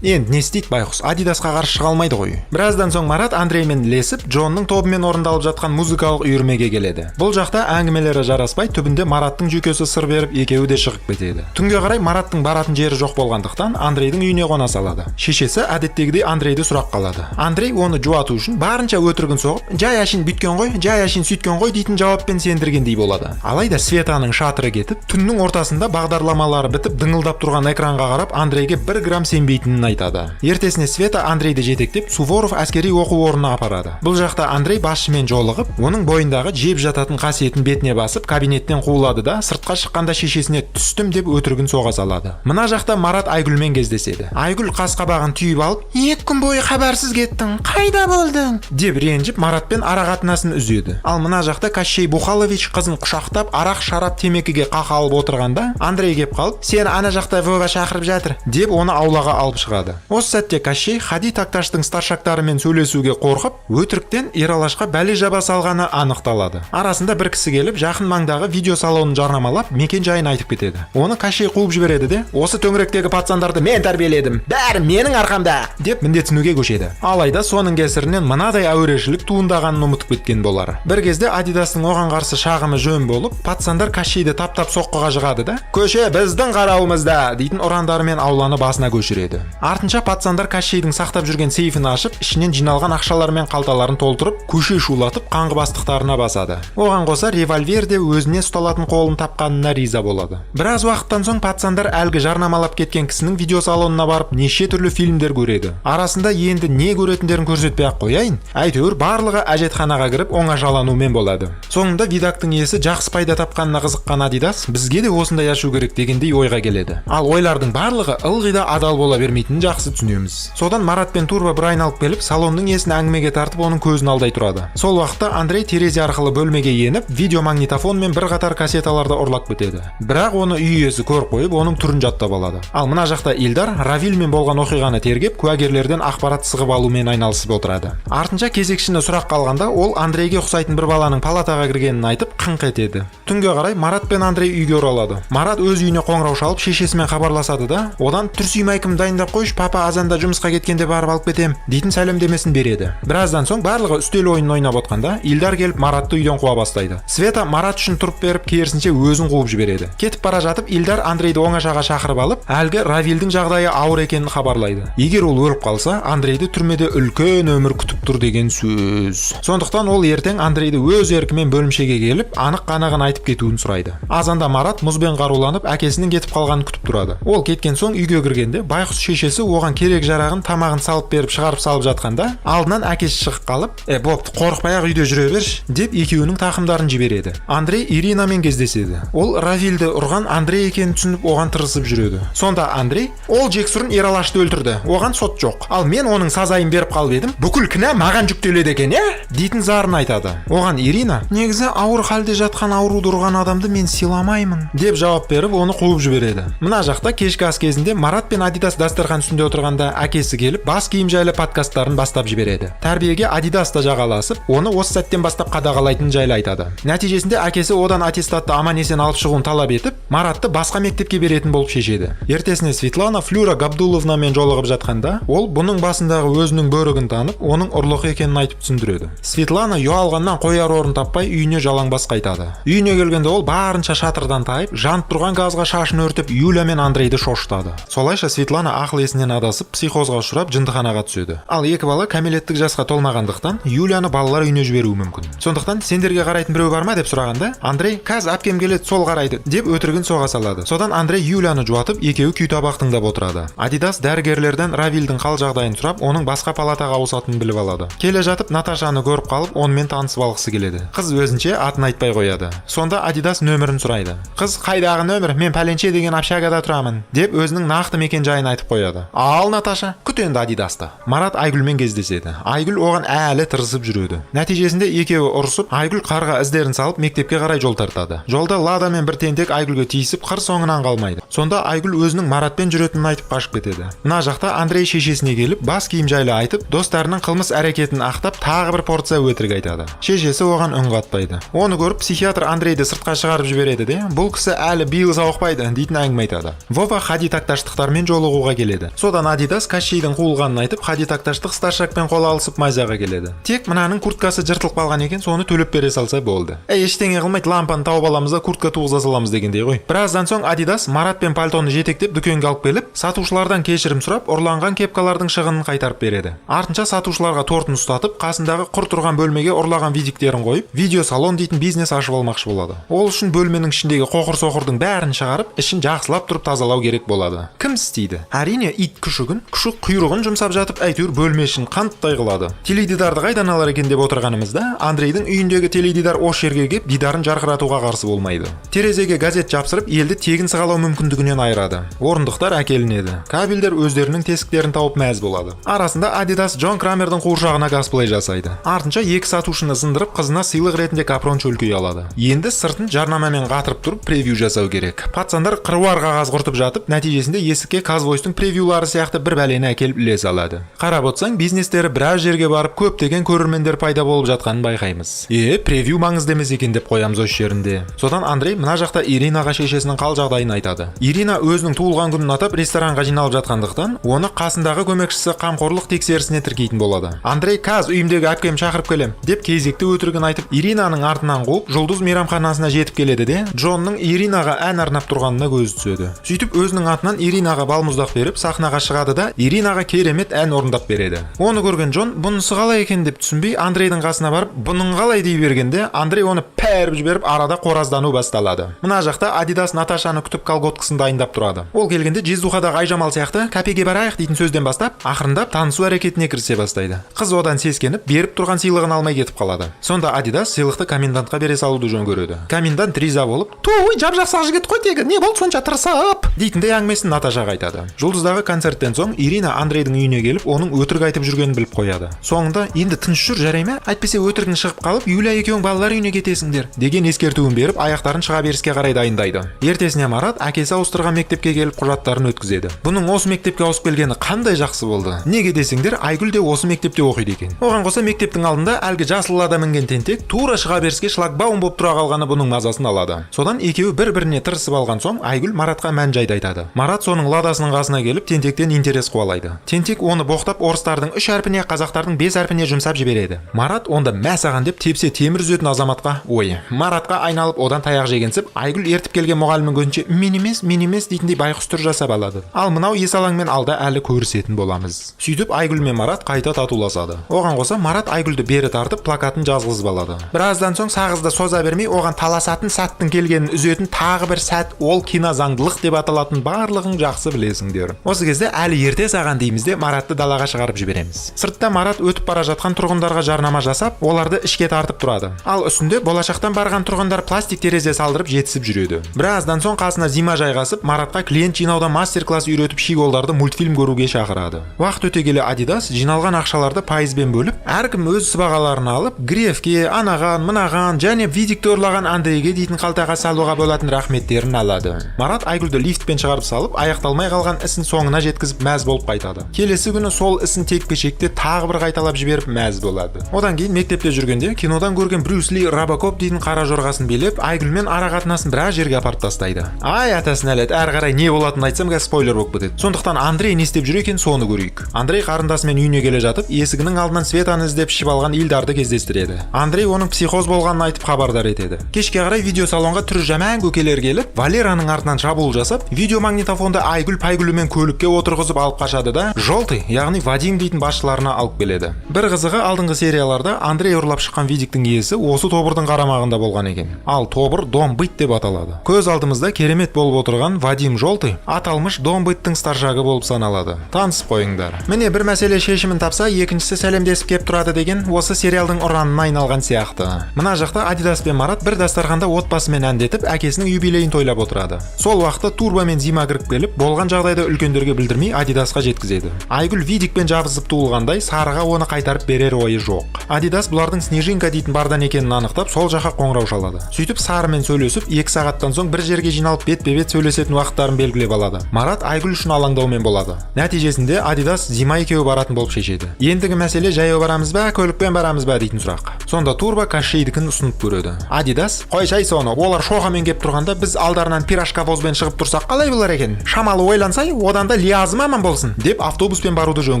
Енді не істейді байғұс, Адидасқа қарсы шыға алмайды ғой. Біраздан соң Марат Андреймен ілесіп, Джонның тобымен орындалып жатқан музыкалық үйірмеге келеді. Бұл жақта әңгімелері жараспай, түбінде Мараттың жүйкесі сыр беріп, екеуі де шығып кетеді. Түнге қарай Мараттың баратын жері жоқ болғандықтан, Андрейдің үйіне қона салады. Шешесі әдеттегідей Андрейді сұраққа алады. Андрей оны жуату үшін барынша өтірігін соғып, «Жай әшейін бүйткен ғой, жай әшейін сөйткен ғой» дейтін жауаппен сендіргендей болады. Алайда Светаның шатыры кетіп, түннің ортасында бағдарламалары бітіп, дыңылдап тұрған экранға қарап, Андрейге бір грамм сенбейтінін айтады. Ертесіне Света Андрейді жетектеп, Суворов әскери оқу орнына апарады. Бұл жақта Андрей басшымен жолығып, оның бойындағы жеп жататын қасиетін бетіне басып, кабинеттен қуылады да, сыртқа шыққанда шешесіне «Түстім» деп өтірігін соға салады. Мына жақта Марат Айгүлмен кездеседі. Айгүл қас қабағын түйіп алып, «2 күн бойы хабарсыз кеттің, қайда болдың?» деп ренжіп, Маратпен ара қатынасын үзеді. Ал мына жақта Кащей Бухалович қызын құшақтап, арақ шарап темекіге қақалып отырғанда, Андрей кеп қалып, «Сені ана жақта Вова шақырып жатыр» деп, оны аулаға алып шығады. Осы сәтте Кащей Хади Такташтың старшактарымен сөйлесуге қорқып, өтіріктен Ералашқа бәле жаба салғаны анықталады. Арасында бір кісі келіп, жақын маңдағы видео салонын жарнамалап, мекен жайын айтып кетеді. Оны Кащей қуып жібереді де, «Осы төңіректегі пацандарды мен тәрбиеледім, бәрі менің арқамда» деп міндетсінуге көшеді. Алайда соның кесірінен мынадай әурешілік туындағанын ұмытып кеткен болар. Бір кезде Адидастың оған қарсы шағымы жөн болып, пацандар Кащейді таптап соққыға жыға. Шығады да, «Көше біздің қарауымызда!» дейтін ұрандарымен ауланы басына көшіреді. Артынша пацандар Кащейдің сақтап жүрген сейфін ашып, ішінен жиналған ақшалар мен қалталарын толтырып, көше шулатып, қаңғыбастықтарына басады. Оған қоса револьвер де өзіне ұсталатын қолын тапқанына риза болады. Біраз уақыттан соң пацандар әлгі жарнамалап кеткен кісінің видеосалонына барып, неше түрлі фильмдер көреді. Арасында енді не көретіндерін көрсетпей ақ қояйын, әйтеуір барлығы әжетханаға кіріп, оңашаланумен болады. Соңында видактың иесі жақсы пайда тапқанына қызыққан Адидас «бізге де осындай ашу керек» дегендей ойға келеді. Ал ойлардың барлығы ылғи да адал бола бермейтінін жақсы түсінеміз. Содан Марат пен Турбо бір айналып келіп, салонның иесін әңгімеге тартып, оның көзін алдай тұрады. Сол уақытта Андрей терезе арқылы бөлмеге еніп, видеомагнитофон мен бірқатар кассеталарды ұрлап кетеді. Бірақ оны үй иесі көріп қойып, оның түрін жаттап алады. Ал мына жақта Илдар Равильмен болған оқиғаны тергеп, куәгерлерден ақпарат сығып алумен айналысып отырады. Артынша кезекшіні сұраққа алғанда, ол Андрейге ұқсайтын бір баланың палатаға кіргенін айтып, қыңқ етеді. Түнге қарай Марат пен Андрей үйге оралады. Марат өз үйіне қоңырау шалып, шешесімен хабарласады да, одан «Трусы, майкамды дайындап қойшы, папа азанда жұмысқа кеткенде барып алып кетем» дейтін сәлемдемесін береді. Біраздан соң барлығы үстел ойынын ойнап отқанда, Илдар келіп, Маратты үйден қуа бастайды. Света Марат үшін тұрып беріп, керісінше өзін қуып жібереді. Кетіп бара жатып, Илдар Андрейді оңашаға шақырып алып, әлгі Равильдің жағдайы ауыр екенін хабарлайды. Егер ол өліп қалса, Андрейді түрмеде үлкен өмір күтіп тұр деген сөз. Сондықтан ол ертең Андрейді өз еркімен бөлімшеге келіп, анық қанығын айтып кетуін сұрайды. Азанда Марат мұзбен қаруланып, әкесінің кетіп қалғанын күтіп тұрады. Ол кеткен соң үйге кіргенде, байқұс шешесі оған керек жарағын, тамағын салып беріп, шығарып салып жатқанда, алдынан әкесі шығып қалып, «Е, бопты, қорықпай ақ үйде жүре берші» деп, екеуінің тақымдарын жібереді. Андрей Иринамен кездеседі. Ол Равильді ұрған Андрей екенін түсініп, оған тырысып жүреді. Сонда Андрей: «Ол жексұрын Ералашты өлтірді, оған сот жоқ, ал мен оның сазайын беріп қалып едім, бүкіл кінә маған жүктеледі екен, иә?» дейтін зарын айтады. Оған Ирина: «Негізі ауыр халде жатқан ауруды ұрған адамды мен сыйламаймын», деп жауап беріп, оны қуып жібереді. Мына жақта кешкі ас кезінде Марат пен Адидас дастархан үстінде отырғанда, әкесі келіп, бас киім жайлы подкасттарын бастап жібереді. Тәрбиеге Адидас та жағаласып, оны осы сәттен бастап қадағалайтынын жайлы айтады. Нәтижесінде әкесі одан аттестатты аман есен алып шығуын талап етіп, Маратты басқа мектепке беретін болып шешеді. Ертесіне Светлана Флюра Габдуловнамен жолығып жатқанда, ол бұның басындағы өзінің бөрігін танып, оның ұрлық екенін айтып түсіндіреді. Светлана ұялғаннан қояр орын таппай, үйіне жалаңбас қайтады. Үйіне келгенде ол барынша шатырдан тайып, жанып тұрған газға шашын өртеп, Юля мен Андрейді шошытады. Солайша Светлана ақыл есінен адасып, психозға ұшырап, жындыханаға түседі. Ал екі бала кәмелеттік жасқа толмағандықтан, Юляны балалар үйіне жіберуі мүмкін. Сондықтан «Сендерге қарайтын біреу бар ма?» деп сұрағанда, Андрей «Қазір әпкем келеді, сол қарайды» деп өтірігін соға салады. Содан Андрей Юляны жуатып, екеуі күй табақ тыңдап отырады. Адидас дәрігерлерден Равильдің қал жағдайын сұрап, оның басқа палатаға ауысатынын біліп алады. Келе жатып Наташаны көріп қалып, онымен танысып алғысы келеді. Қыз өзінше атын айтпай қояды. Сонда Адидас нөмірін сұрайды. Қыз: «Қайдағы нөмір, мен пәленше деген общагада тұрамын», деп өзінің нақты мекен жайын айтып қояды. Ал Наташа, күт енді Адидасты. Марат Айгүлмен кездеседі. Айгүл оған әлі тырысып жүреді. Нәтижесінде екеуі ұрысып, Айгүл қарға іздерін салып, мектепке қарай жол тартады. Жолда Лада мен бір тентек Айгүлге тиісіп, қыр соңынан қалмайды. Сонда Айгүл өзінің Маратпен жүретінін айтып, қашып кетеді. Мына жақта Андрей шешесіне келіп, бас киім жайлы айтып, достарының қылмыс әрекетін ақтап, тағы бір порция өтірік айтады. Шешесі оған үн қатпайды. Оны көріп, психиатр Андрейді сыртқа шығарып жібереді де, «Бұл кісі әлі биыл сауықпайды» дейтін әңгіме айтады. Вова Хади Такташтықтармен жолығуға келеді. Содан Адидас Кащейдің қуылғанын айтып, Хади Такташтық старшакпен қол алысып, мазаға келеді. Тек мынаның курткасы жыртылып қалған екен, соны төлеп бере салса болды. Әй, ештеңе қылмайды, лампаны тауып аламыз да, куртка туғыза саламыз дегендей ғой. Біраздан соң Адидас Марат пен пальтоны жетектеп, дүкенге алып келіп, сатушылардан кешірім сұрап, ұрланған кепкалардың шығынын қайтарып береді. Артынша сатушыларға тортын ұстатып, қасындағы құр тұрған бөлмеге ұрлаған видиктерін қойып, видеосалон дейтін бизнес ашып алмақшы болады. Ол үшін бөлменің ішіндегі қоқыр соқырдың бәрін шығарып, ішін жақсылап тұрып тазалау керек болады. Кім істейді? Әрине, ит күшігін. Күшік құйрығын жұмсап жатып, әйтеуір бөлме ішін қанттай қылады. Теледидарды қайдан алар екен деп отырғанымызда, Андрейдің үйіндегі теледидар осы жерге кеп, дидарын жарқыратуға қарсы болмайды. Терезеге газет жапсырып, елді тегін сығалау мүмкіндігінен айырады. Орындықтар әкелінеді, кабельдер өздерінің тесіктерін тауып, мәз болады. Арасында Адидас Джон Крамердің қуыршағына косплей жасайды. Артынша екі сатушыны сындырып, қызына сыйлық ретінде капрон шөлкей алады. Енді сыртын жарнамамен қатырып тұрып, превью жасау керек. Пацандар қыруар қағаз құртып жатып, нәтижесінде есікке Казвойстың превьюлары сияқты бір бәлені әкеліп іле салады. Қарап отырсаң, бизнестері біраз жерге барып, көптеген көрермендер пайда болып жатқанын байқаймыз. Е, превью маңызды емес екен деп қоямыз осы жерінде. Содан Андрей мына жақта Иринаға шешесінің қал жағдайын айтады. Ирина өзінің туылған күнін атап, ресторанға жиналып жатқандықтан, оны қасындағы көмекшісі қамқорлық тексерісіне тіркейтін болады. Андрей «Каз үйімдегі әпкем шақырып келем» деп кезекті өтірігін айтып, Иринаның артынан қуып, Жұлдыз мейрамханасына жетіп келеді де, Джонның Иринаға Иринаға ән арнап тұрғанына көзі түседі. Сөйтіп, өзінің атынан Иринаға балмұздақ беріп, сахнаға шығады да, Иринаға керемет ән орындап береді. Оны көрген Джон бұнысы қалай екен деп түсінбей, Андрейдің қасына барып, бұның қалай дей бергенде, Андрей оны пәріп жіберіп, арада қораздану басталады. Мына жақта Адидас Наташаны күтіп, колготкасын дайындап тұрады. Ол келгенде Жездухадағы Айжамал сияқты «кафеге барайық» дейтін сөзден бастап, ақырындап танысу әрекетіне кірісе бастайды. Қыз одан сескеніп, беріп тұрған сыйлығын алмай кетіп қалады. Сонда Адидас сыйлықты комендантқа бере салуды жөн көреді. Комендант риза болып, «Туй, жап жақсы жігіт қой тегі, не болды сонша тырысып?» дейтіндей әңгімесін Наташаға айтады. Жұлдыздағы концерттен соң Ирина Андрейдің үйіне келіп, оның өтірік айтып жүргенін біліп қояды. Соңында «Енді тыныш жүр, жарай ма? Әйтпесе өтірігің шығып қалып, Юля екеуің балалар үйіне кетесіңдер» деген ескертуін беріп, аяқтарын шыға беріске қарай дайындайды. Ертесіне Марат әкесі ауыстырған мектепке келіп, құжаттарын өткізеді. Бұның осы мектепке ауысып келгені қандай жақсы болды! Неге десеңдер, Айгүл де осы мектепте оқиды екен. Оған қоса мектептің алдында әлгі жасыл Лада мінген тентек тура шыға беріске шлагбаум болып тұра қалғаны бұның мазасын алады. Содан екеуі бір біріне тырысып алған соң, Айгүл Маратқа мән жайды айтады. Марат соның Ладасының қасына келіп, тентектен интерес қуалайды. Тентек оны боқтап, орыстардың үш әрпіне, қазақтардың бес әрпіне жұмсап жібереді. Марат онда «Мә саған» деп тепсе темір үзетін азаматқа, ой, Маратқа айналып, одан таяқ жегенсіп, Айгүл ертіп келген мұғалімнің көзінше «мен емес, мен емес» дейтіндей байқұс түр жасап алады. Ал мынау есалаңмен алда әлі көрісетін боламыз. Сөйтіп, Айгүл мен Марат қайта татуласады. Оған қоса Марат Айгүлді бері тартып, плакатын жазғызып алады. Біраздан соң сағызды соза бермей, оған таласатын сәттің келгенін үзетін тағы бір сәт, ол кинозаңдылық деп аталатын, барлығың жақсы білесіңдер. Осы кезде «Әлі ерте саған» дейміз де, Маратты далаға шығарып жібереміз. Сыртта Марат өтіп бара жатқан тұрғындарға жарнама жасап, оларды ішке тартып тұрады. Ал үстінде болашақтан барған тұрғындар пластик терезе салдырып, жетісіп жүреді. Біраздан соң қасына Зима жайғасып, Маратқа клиент жинауда мастер класс үйретіп, щеголдарды мультфильм көруге шақырады. Уақыт өте келе Адидас жиналған ақшаларды пайызбен бөліп, әркім өз сыбағаларын алып, Грефке, анаған, мынаған және видикті ұрлаған Андрейге дейтін қалтаға салуға болатын рахметтерін алады. Марат Айгүлді лифтпен шығарып салып, аяқталмай қалған ісін соңына жеткізіп, мәз болып қайтады. Келесі күні сол ісін текпе-шекте тағы бір қайталап жіберіп, мәз болады. Одан кейін мектепте жүргенде кинодан көрген Брюс Ли, Робокоп дейтін қара жорғасын билеп, Айгүлмен ара қатынасын біраз жерге апарып тастайды. Ай, атасына нәлет, әрі қарай не болатынын айтсам, қазір спойлер болып кетеді. Сондықтан Андрей не істеп жүр екен, соны көрейік. Андрей қарындасымен үйіне келе жатып, есігінің алдынан Светаны іздеп ішіп алған Илдарды кездестіреді. Андрей оның психоз болғанын айтып, хабардар етеді. Кешке қарай видеосалонға түрі жаман көкелер келіп, Валераның артынан шабуыл жасап, видеомагнитофонды Айгүл Пайгүлімен көлікке отырғызып алып қашады да, Желтый, яғни Вадим дейтін басшыларына алып келеді. Бір қызығы, алдыңғы серияларда Андрей ұрлап шыққан видиктің иесі осы тобырдың қарамағында болған екен. Ал тобыр Дом Быт деп аталады. Көз алдымызда керемет болып отырған Вадим Желтый аталмыш Дом Быттың старшагы болып саналады. Танысып қойыңдар. Міне, бір мәселе шешімін тапса, екіншісі сәлемдесіп кеп тұрады деген осы сериалдың ұранына айналған сияқты. Мына жақта Адидас пен Марат бір дастарханда отбасымен әндетіп, әкесінің юбилейін тойлап отырады. Сол уақытта Турбо мен Зима кіріп келіп, болған жағдайды үлкендерге білдірмей, Адидасқа жеткізеді. Айгүл видикпен жабысып туылғандай, Сарыға оны қайтарып берер ойы жоқ. Адидас бұлардың Снежинка дейтін бардан екенін анықтап, сол жаққа қоңырау шалады. Сөйтіп, Сарымен сөйлесіп, 2 сағаттан соң бір жерге жиналып, бетпе бет сөйлесетін уақыттарын белгілеп алады. Марат Айгүл үшін алаңдаумен болады. Нәтижесінде Адидас, Зима екеуі баратын болып шешеді. Ендігі мәселе жаяу барамыз ба, көлікпен барамыз ба дейтін сұрақ. Сонда Турбо Кащейдікін ұсынып көреді. Адидас «Қойшай соны, олар шоқамен кеп тұрғанда, біз алдарынан пирожковозбен шығып тұрсақ, қалай болар екен? Шамалы ойлансай, одан да лиазым аман болсын» деп, автобуспен баруды жөн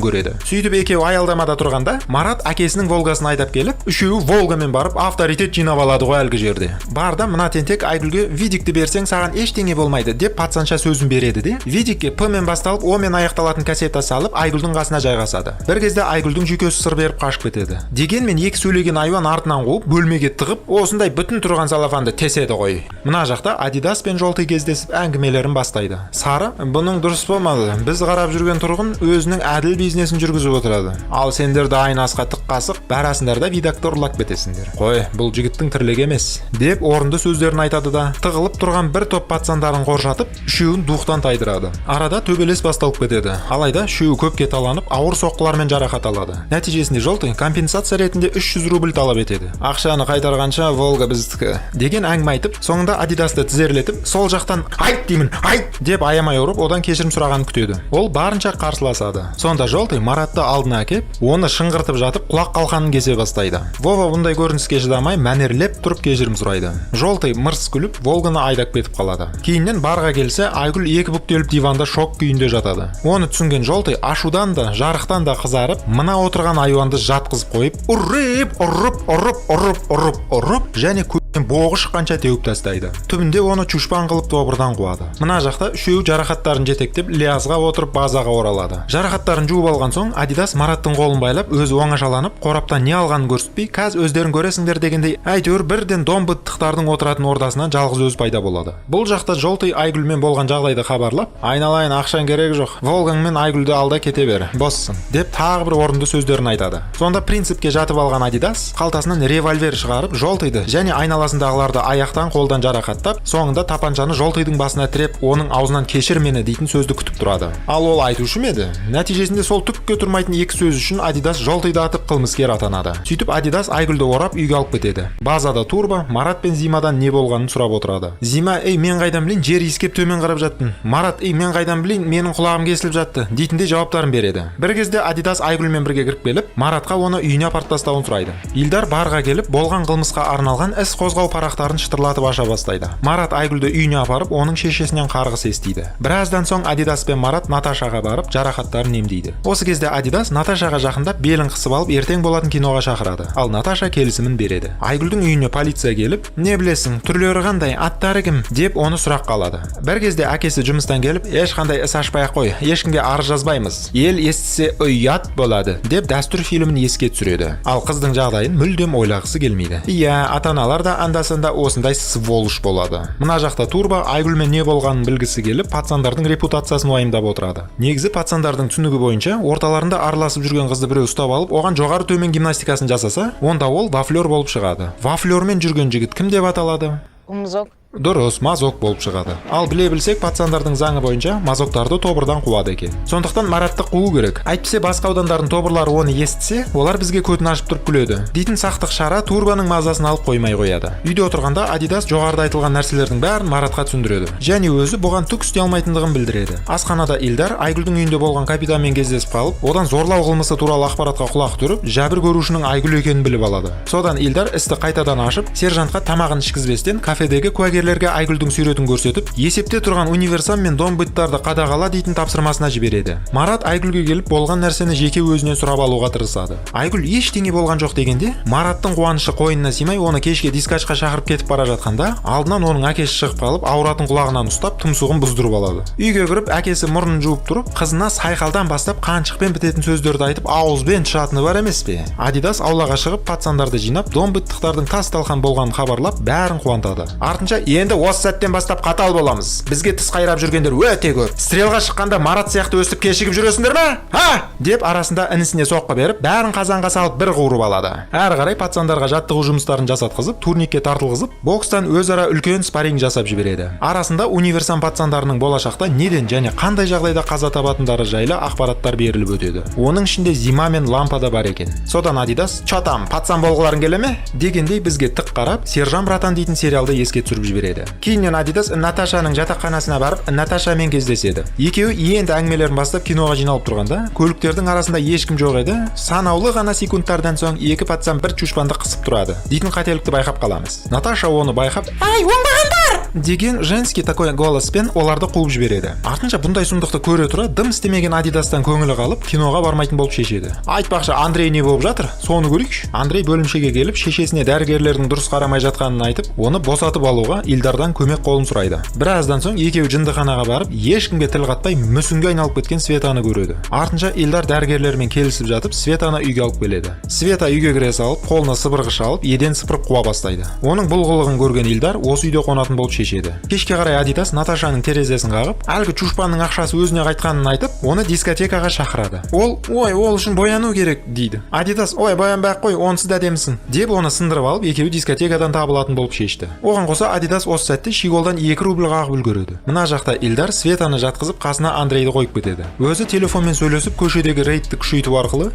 көреді. Сөйтіп, екеуі аялдамада тұрғанда, Марат әкесінің Волгасын айдап келіп, үшеуі Волгамен барып, авторитет жинап алады ғой әлгі жерде. Барда мына тентек Айгүлге «Видикті берсең, саған ештеңе болмайды» деп пацанша сөзін береді де, видикке П мен басталып, О мен аяқталатын кассета салып, Айгүлдің қасына жайғасады. Бір кезде Айгүлдің жүйкесі сыр беріп, қашып кетеді. Дегенмен екі сөйлеген айуан артынан қуып, бөлмеге тығып, осындай бүтін тұрған целлофанды теседі ғой. Мына жақта Адидас пен Желтый кездесіп, әңгімелерін бастайды. Сары «Бұның дұрыс болмады. Біз қарап жүрген тұрғын өзінің әділ бизнесін жүргізіп отырады. Ал сендер дайын асқа тық қасық барасыңдар да, видакты ұрлап кетесіңдер. Қой, бұл жігіттің тірлігі емес» деп, орынды сөздерін айтады да, тығылып тұрған бір топ пацандарын қоршатып, үшеуін духтан тайдырады. Арада төбелес басталып кетеді. Алайда үшеуі көпке таланып, ауыр соққылармен жарақат алады. Нәтижесінде Желтый компенсация ретінде 300 рубль талап етеді. «Ақшаны қайтарғанша, Волга біздікі» деген әңгіме айтып, соңында Адидасты тізерлетіп, сол жақтан «Айт деймін, айт!» деп аямай ұрып, одан кешірім сұрағанын күтеді. Ол барынша қарсыласады. Сонда Желтый Маратты алдына әкеп, оны шыңғыртып жатып, құлақ қалқанын кесе бастайды. Вова бұндай көрініске шыдамай, мәнерлеп тұрып кешірім сұрайды. Желтый мырс күліп, Волганы айдап кетіп қалады. Кейіннен барға келсе, Айгүл екі бүктеліп, диванда шок күйінде жатады. Оны түсінген Желтый ашудан да, жарықтан да қызарып, мына отырған айуанды жатқызып қойып, ұрып, ұрып, ұрып, ұрып, ұрып, ұрып және Боғы шыққанша теуіп тастайды. Түбінде оны чушпан қылып тобырдан қуады. Мына жақта үшеуі жарақаттарын жетектеп, лиазға отырып, базаға оралады. Жарақаттарын жуып алған соң, Адидас Мараттың қолын байлап, өзі оңашаланып, қораптан не алғанын көрсетпей, қазір өздерің көресіңдер дегендей, әйтеуір бірден домбыттықтардың отыратын ордасынан жалғыз өзі пайда болады. Бұл жақта Желтый Айгүлмен болған жағдайды хабарлап, «Айналайын, ақшаң керегі жоқ, Волгаңмен Айгүлді ал да кете бер, боссың», – деп тағы бір орынды сөздерін айтады. Сонда принципке жатып алған Адидас қалтасынан револьвер шығарып, Желтыйды және айналасындағыларды аяқтан, қолдан жарақаттап, соңында тапаншаны Желтыйдың басына тіреп, оның аузынан «Кешір мені» дейтін сөзді күтіп тұрады. Ал ол айтушы ма еді? Нәтижесінде сол түкке тұрмайтын екі сөз үшін Адидас Желтыйды атып, қылмыскер атанады. Сөйтіп, Адидас Айгүлді орап, үйге алып кетеді. Базада Турбо Марат пен Зимадан не болғанын сұрап отырады. Зима: «Ей, мен қайдан білейін, жер иіскеп, төмен қарап жаттым». Марат: «Ей, мен қайдан білейін, менің құлағым кесіліп жатты», – дейтіндей жауаптарын береді. Бір кезде Адидас Айгүлмен бірге кіріп келіп, Маратқа оны үйіне апарып тастауын сұрайды. Илдар барға келіп, болған қылмысқа арналған іс қозғау парақтарын шытырлатып аша бастайды. Марат Айгүлді үйіне апарып, оның шешесінен қарғыс естиді. Біраздан соң Адидас пен Марат Наташаға барып, жарақаттарын емдейді. Осы кезде Адидас Наташаға жақындап, белін қысып алып, ертең болатын киноға шақырады. Ал Наташа келісімін береді. Айгүлдің үйіне полиция келіп, «Не білесің, түрлері қандай, аттары кім?» деп оны сұраққа алады. Бір кезде әкесі жұмыстан келіп, «Ешқандай іс ашпай ақ қой, ешкімге арыз жазбаймыз, ел естісе, ұят болады», – деп Дәстүр фильмін еске түсіреді. Ал қыздың жағдайын мүлдем ойлағысы келмейді. Иә, ата аналар да анда санда осындай сволочь болады. Мына жақта Турбо Айгүлмен не болғанын білгісі келіп, пацандардың репутациясын уайымдап отырады. Негізі, пацандардың түсінігі бойынша, орталарында араласып жүрген қызды біреу ұстап алып, оған жоғары төмен гимнастикасын жасаса, онда ол вафлер болып шығады. Вафлермен жүрген жігіт кім деп аталады? Мазок. Дұрыс, мазок болып шығады. Ал біле білсек, пацандардың заңы бойынша мазоктарды тобырдан қуады екен. Сондықтан Маратты қуу керек, әйтпесе басқа аудандардың тобырлары оны естісе, олар бізге көтін ашып тұрып күледі дейтін сақтық шара Турбоның мазасын алып қоймай қояды. Үйде отырғанда Адидас жоғарыда айтылған нәрселердің бәрін Маратқа түсіндіреді және өзі бұған түк істей алмайтындығын білдіреді. Асханада Илдар Айгүлдің үйінде болған капитанмен кездесіп қалып, одан зорлау қылмысы туралы ақпаратқа құлақ түріп, жәбір көрушінің Айгүл екенін біліп алады. Содан Илдар істі қайтадан ашып, сержантқа тамағын ішкізбестен, кафедегі куәгерлерге Айгүлдің суретін көрсетіп, есепте тұрған универсам мен домбыттарды қадағала дейтін тапсырмасына жібереді. Марат Айгүлге келіп, болған нәрсені жеке өзінен сұрап алуға тырысады. Айгүл ештеңе болған жоқ дегенде, Мараттың қуанышы қойнына сыймай, оны кешке дискачқа шақырып кетіп бара жатқанда, алдынан оның әкесі шығып қалып, ауыратын құлағынан ұстап, тұмсығын бұздырып алады. Үйге кіріп, әкесі мұрнын жуып тұрып, қызына сайқалдан бастап қаншықпен бітетін сөздерді айтып, ауызбен тышатыны бар емес пе? Адидас аулаға шығып, пацандарды жинап, домбыттықтардың тас талқан болғанын хабарлап, бәрін қуантады. Артынша: «Енді осы сәттен бастап қатал боламыз, бізге тіс қайрап жүргендер өте көп. Стрелға шыққанда Марат сияқты өстіп кешігіп жүресіңдер ма, а?» – деп, арасында інісіне соққы беріп, бәрін қазанға салып бір қуырып алады. Әрі қарай пацандарға жаттығу жұмыстарын жасатқызып, турникке тартылғызып, бокстан өзара үлкен спарринг жасап жібереді. Арасында универсам пацандарының болашақта неден және қандай жағдайда қаза табатындары жайлы ақпараттар беріліп өтеді. Оның ішінде Зима мен Лампа да бар екен. Содан Адидас: «Чё там, пацан болғыларың келе ме?» – дегендей, бізге тік қарап, «Сержан братан» дейтін сериалды еске түсіріп жібереді. Кейіннен Адидас Наташаның жатақханасына барып, Наташамен кездеседі. Екеуі енді әңгімелерін бастап, киноға жиналып тұрғанда, көліктердің арасында ешкім жоқ еді, санаулы ғана секундтардан соң екі пацан бір чушпанды қысып тұрады дейтін қателікті байқап қаламыз. Наташа оны байқап, «Ай, оңбағандар!» деген женский такой голоспен оларды қуып жібереді. Артынша бұндай сұмдықты көре тұра, дым істемеген Адидастан көңілі қалып, киноға бармайтын болып шешеді. Айтпақшы, Андрей не болып жатыр, соны көрейікші. Андрей бөлімшеге келіп, шешесіне дәрігерлердің дұрыс қарамай жатқанын айтып, оны босатып алуға Илдардан көмек қолын сұрайды. Біраздан соң екеуі жындыханаға барып, ешкімге тіл қатпай, мүсінге айналып кеткен Светаны көреді. Артынша Илдар дәрігерлермен келісіп жатып, Светаны үйге алып келеді. Света үйге кіре салып, қолына сыпырғыш алып, еден сыпырып қуа бастайды. Оның бұл қылығын көрген Илдар осы үйде қонатын болып шешеді. Кешке қарай Адидас Наташаның терезесін қағып, әлгі чушпанның ақшасы өзіне қайтқанын айтып, оны дискотекаға шақырады. Ол: «Ой, ол үшін бояну керек», – дейді. Адидас: «Ой, боянбай ақ қой, онсыз да әдемісің», – деп, оны сындырып алып, екеуі дискотекадан табылатын болып шешті. Оған қоса Адидас осы сәтте щеголдан 2 рубль қағып үлгереді. Мына жақта Илдар Светаны жатқызып, қасына Андрейді қойып кетеді. Өзі телефонмен сөйлесіп, көшедегі рейдті күшейту арқылы,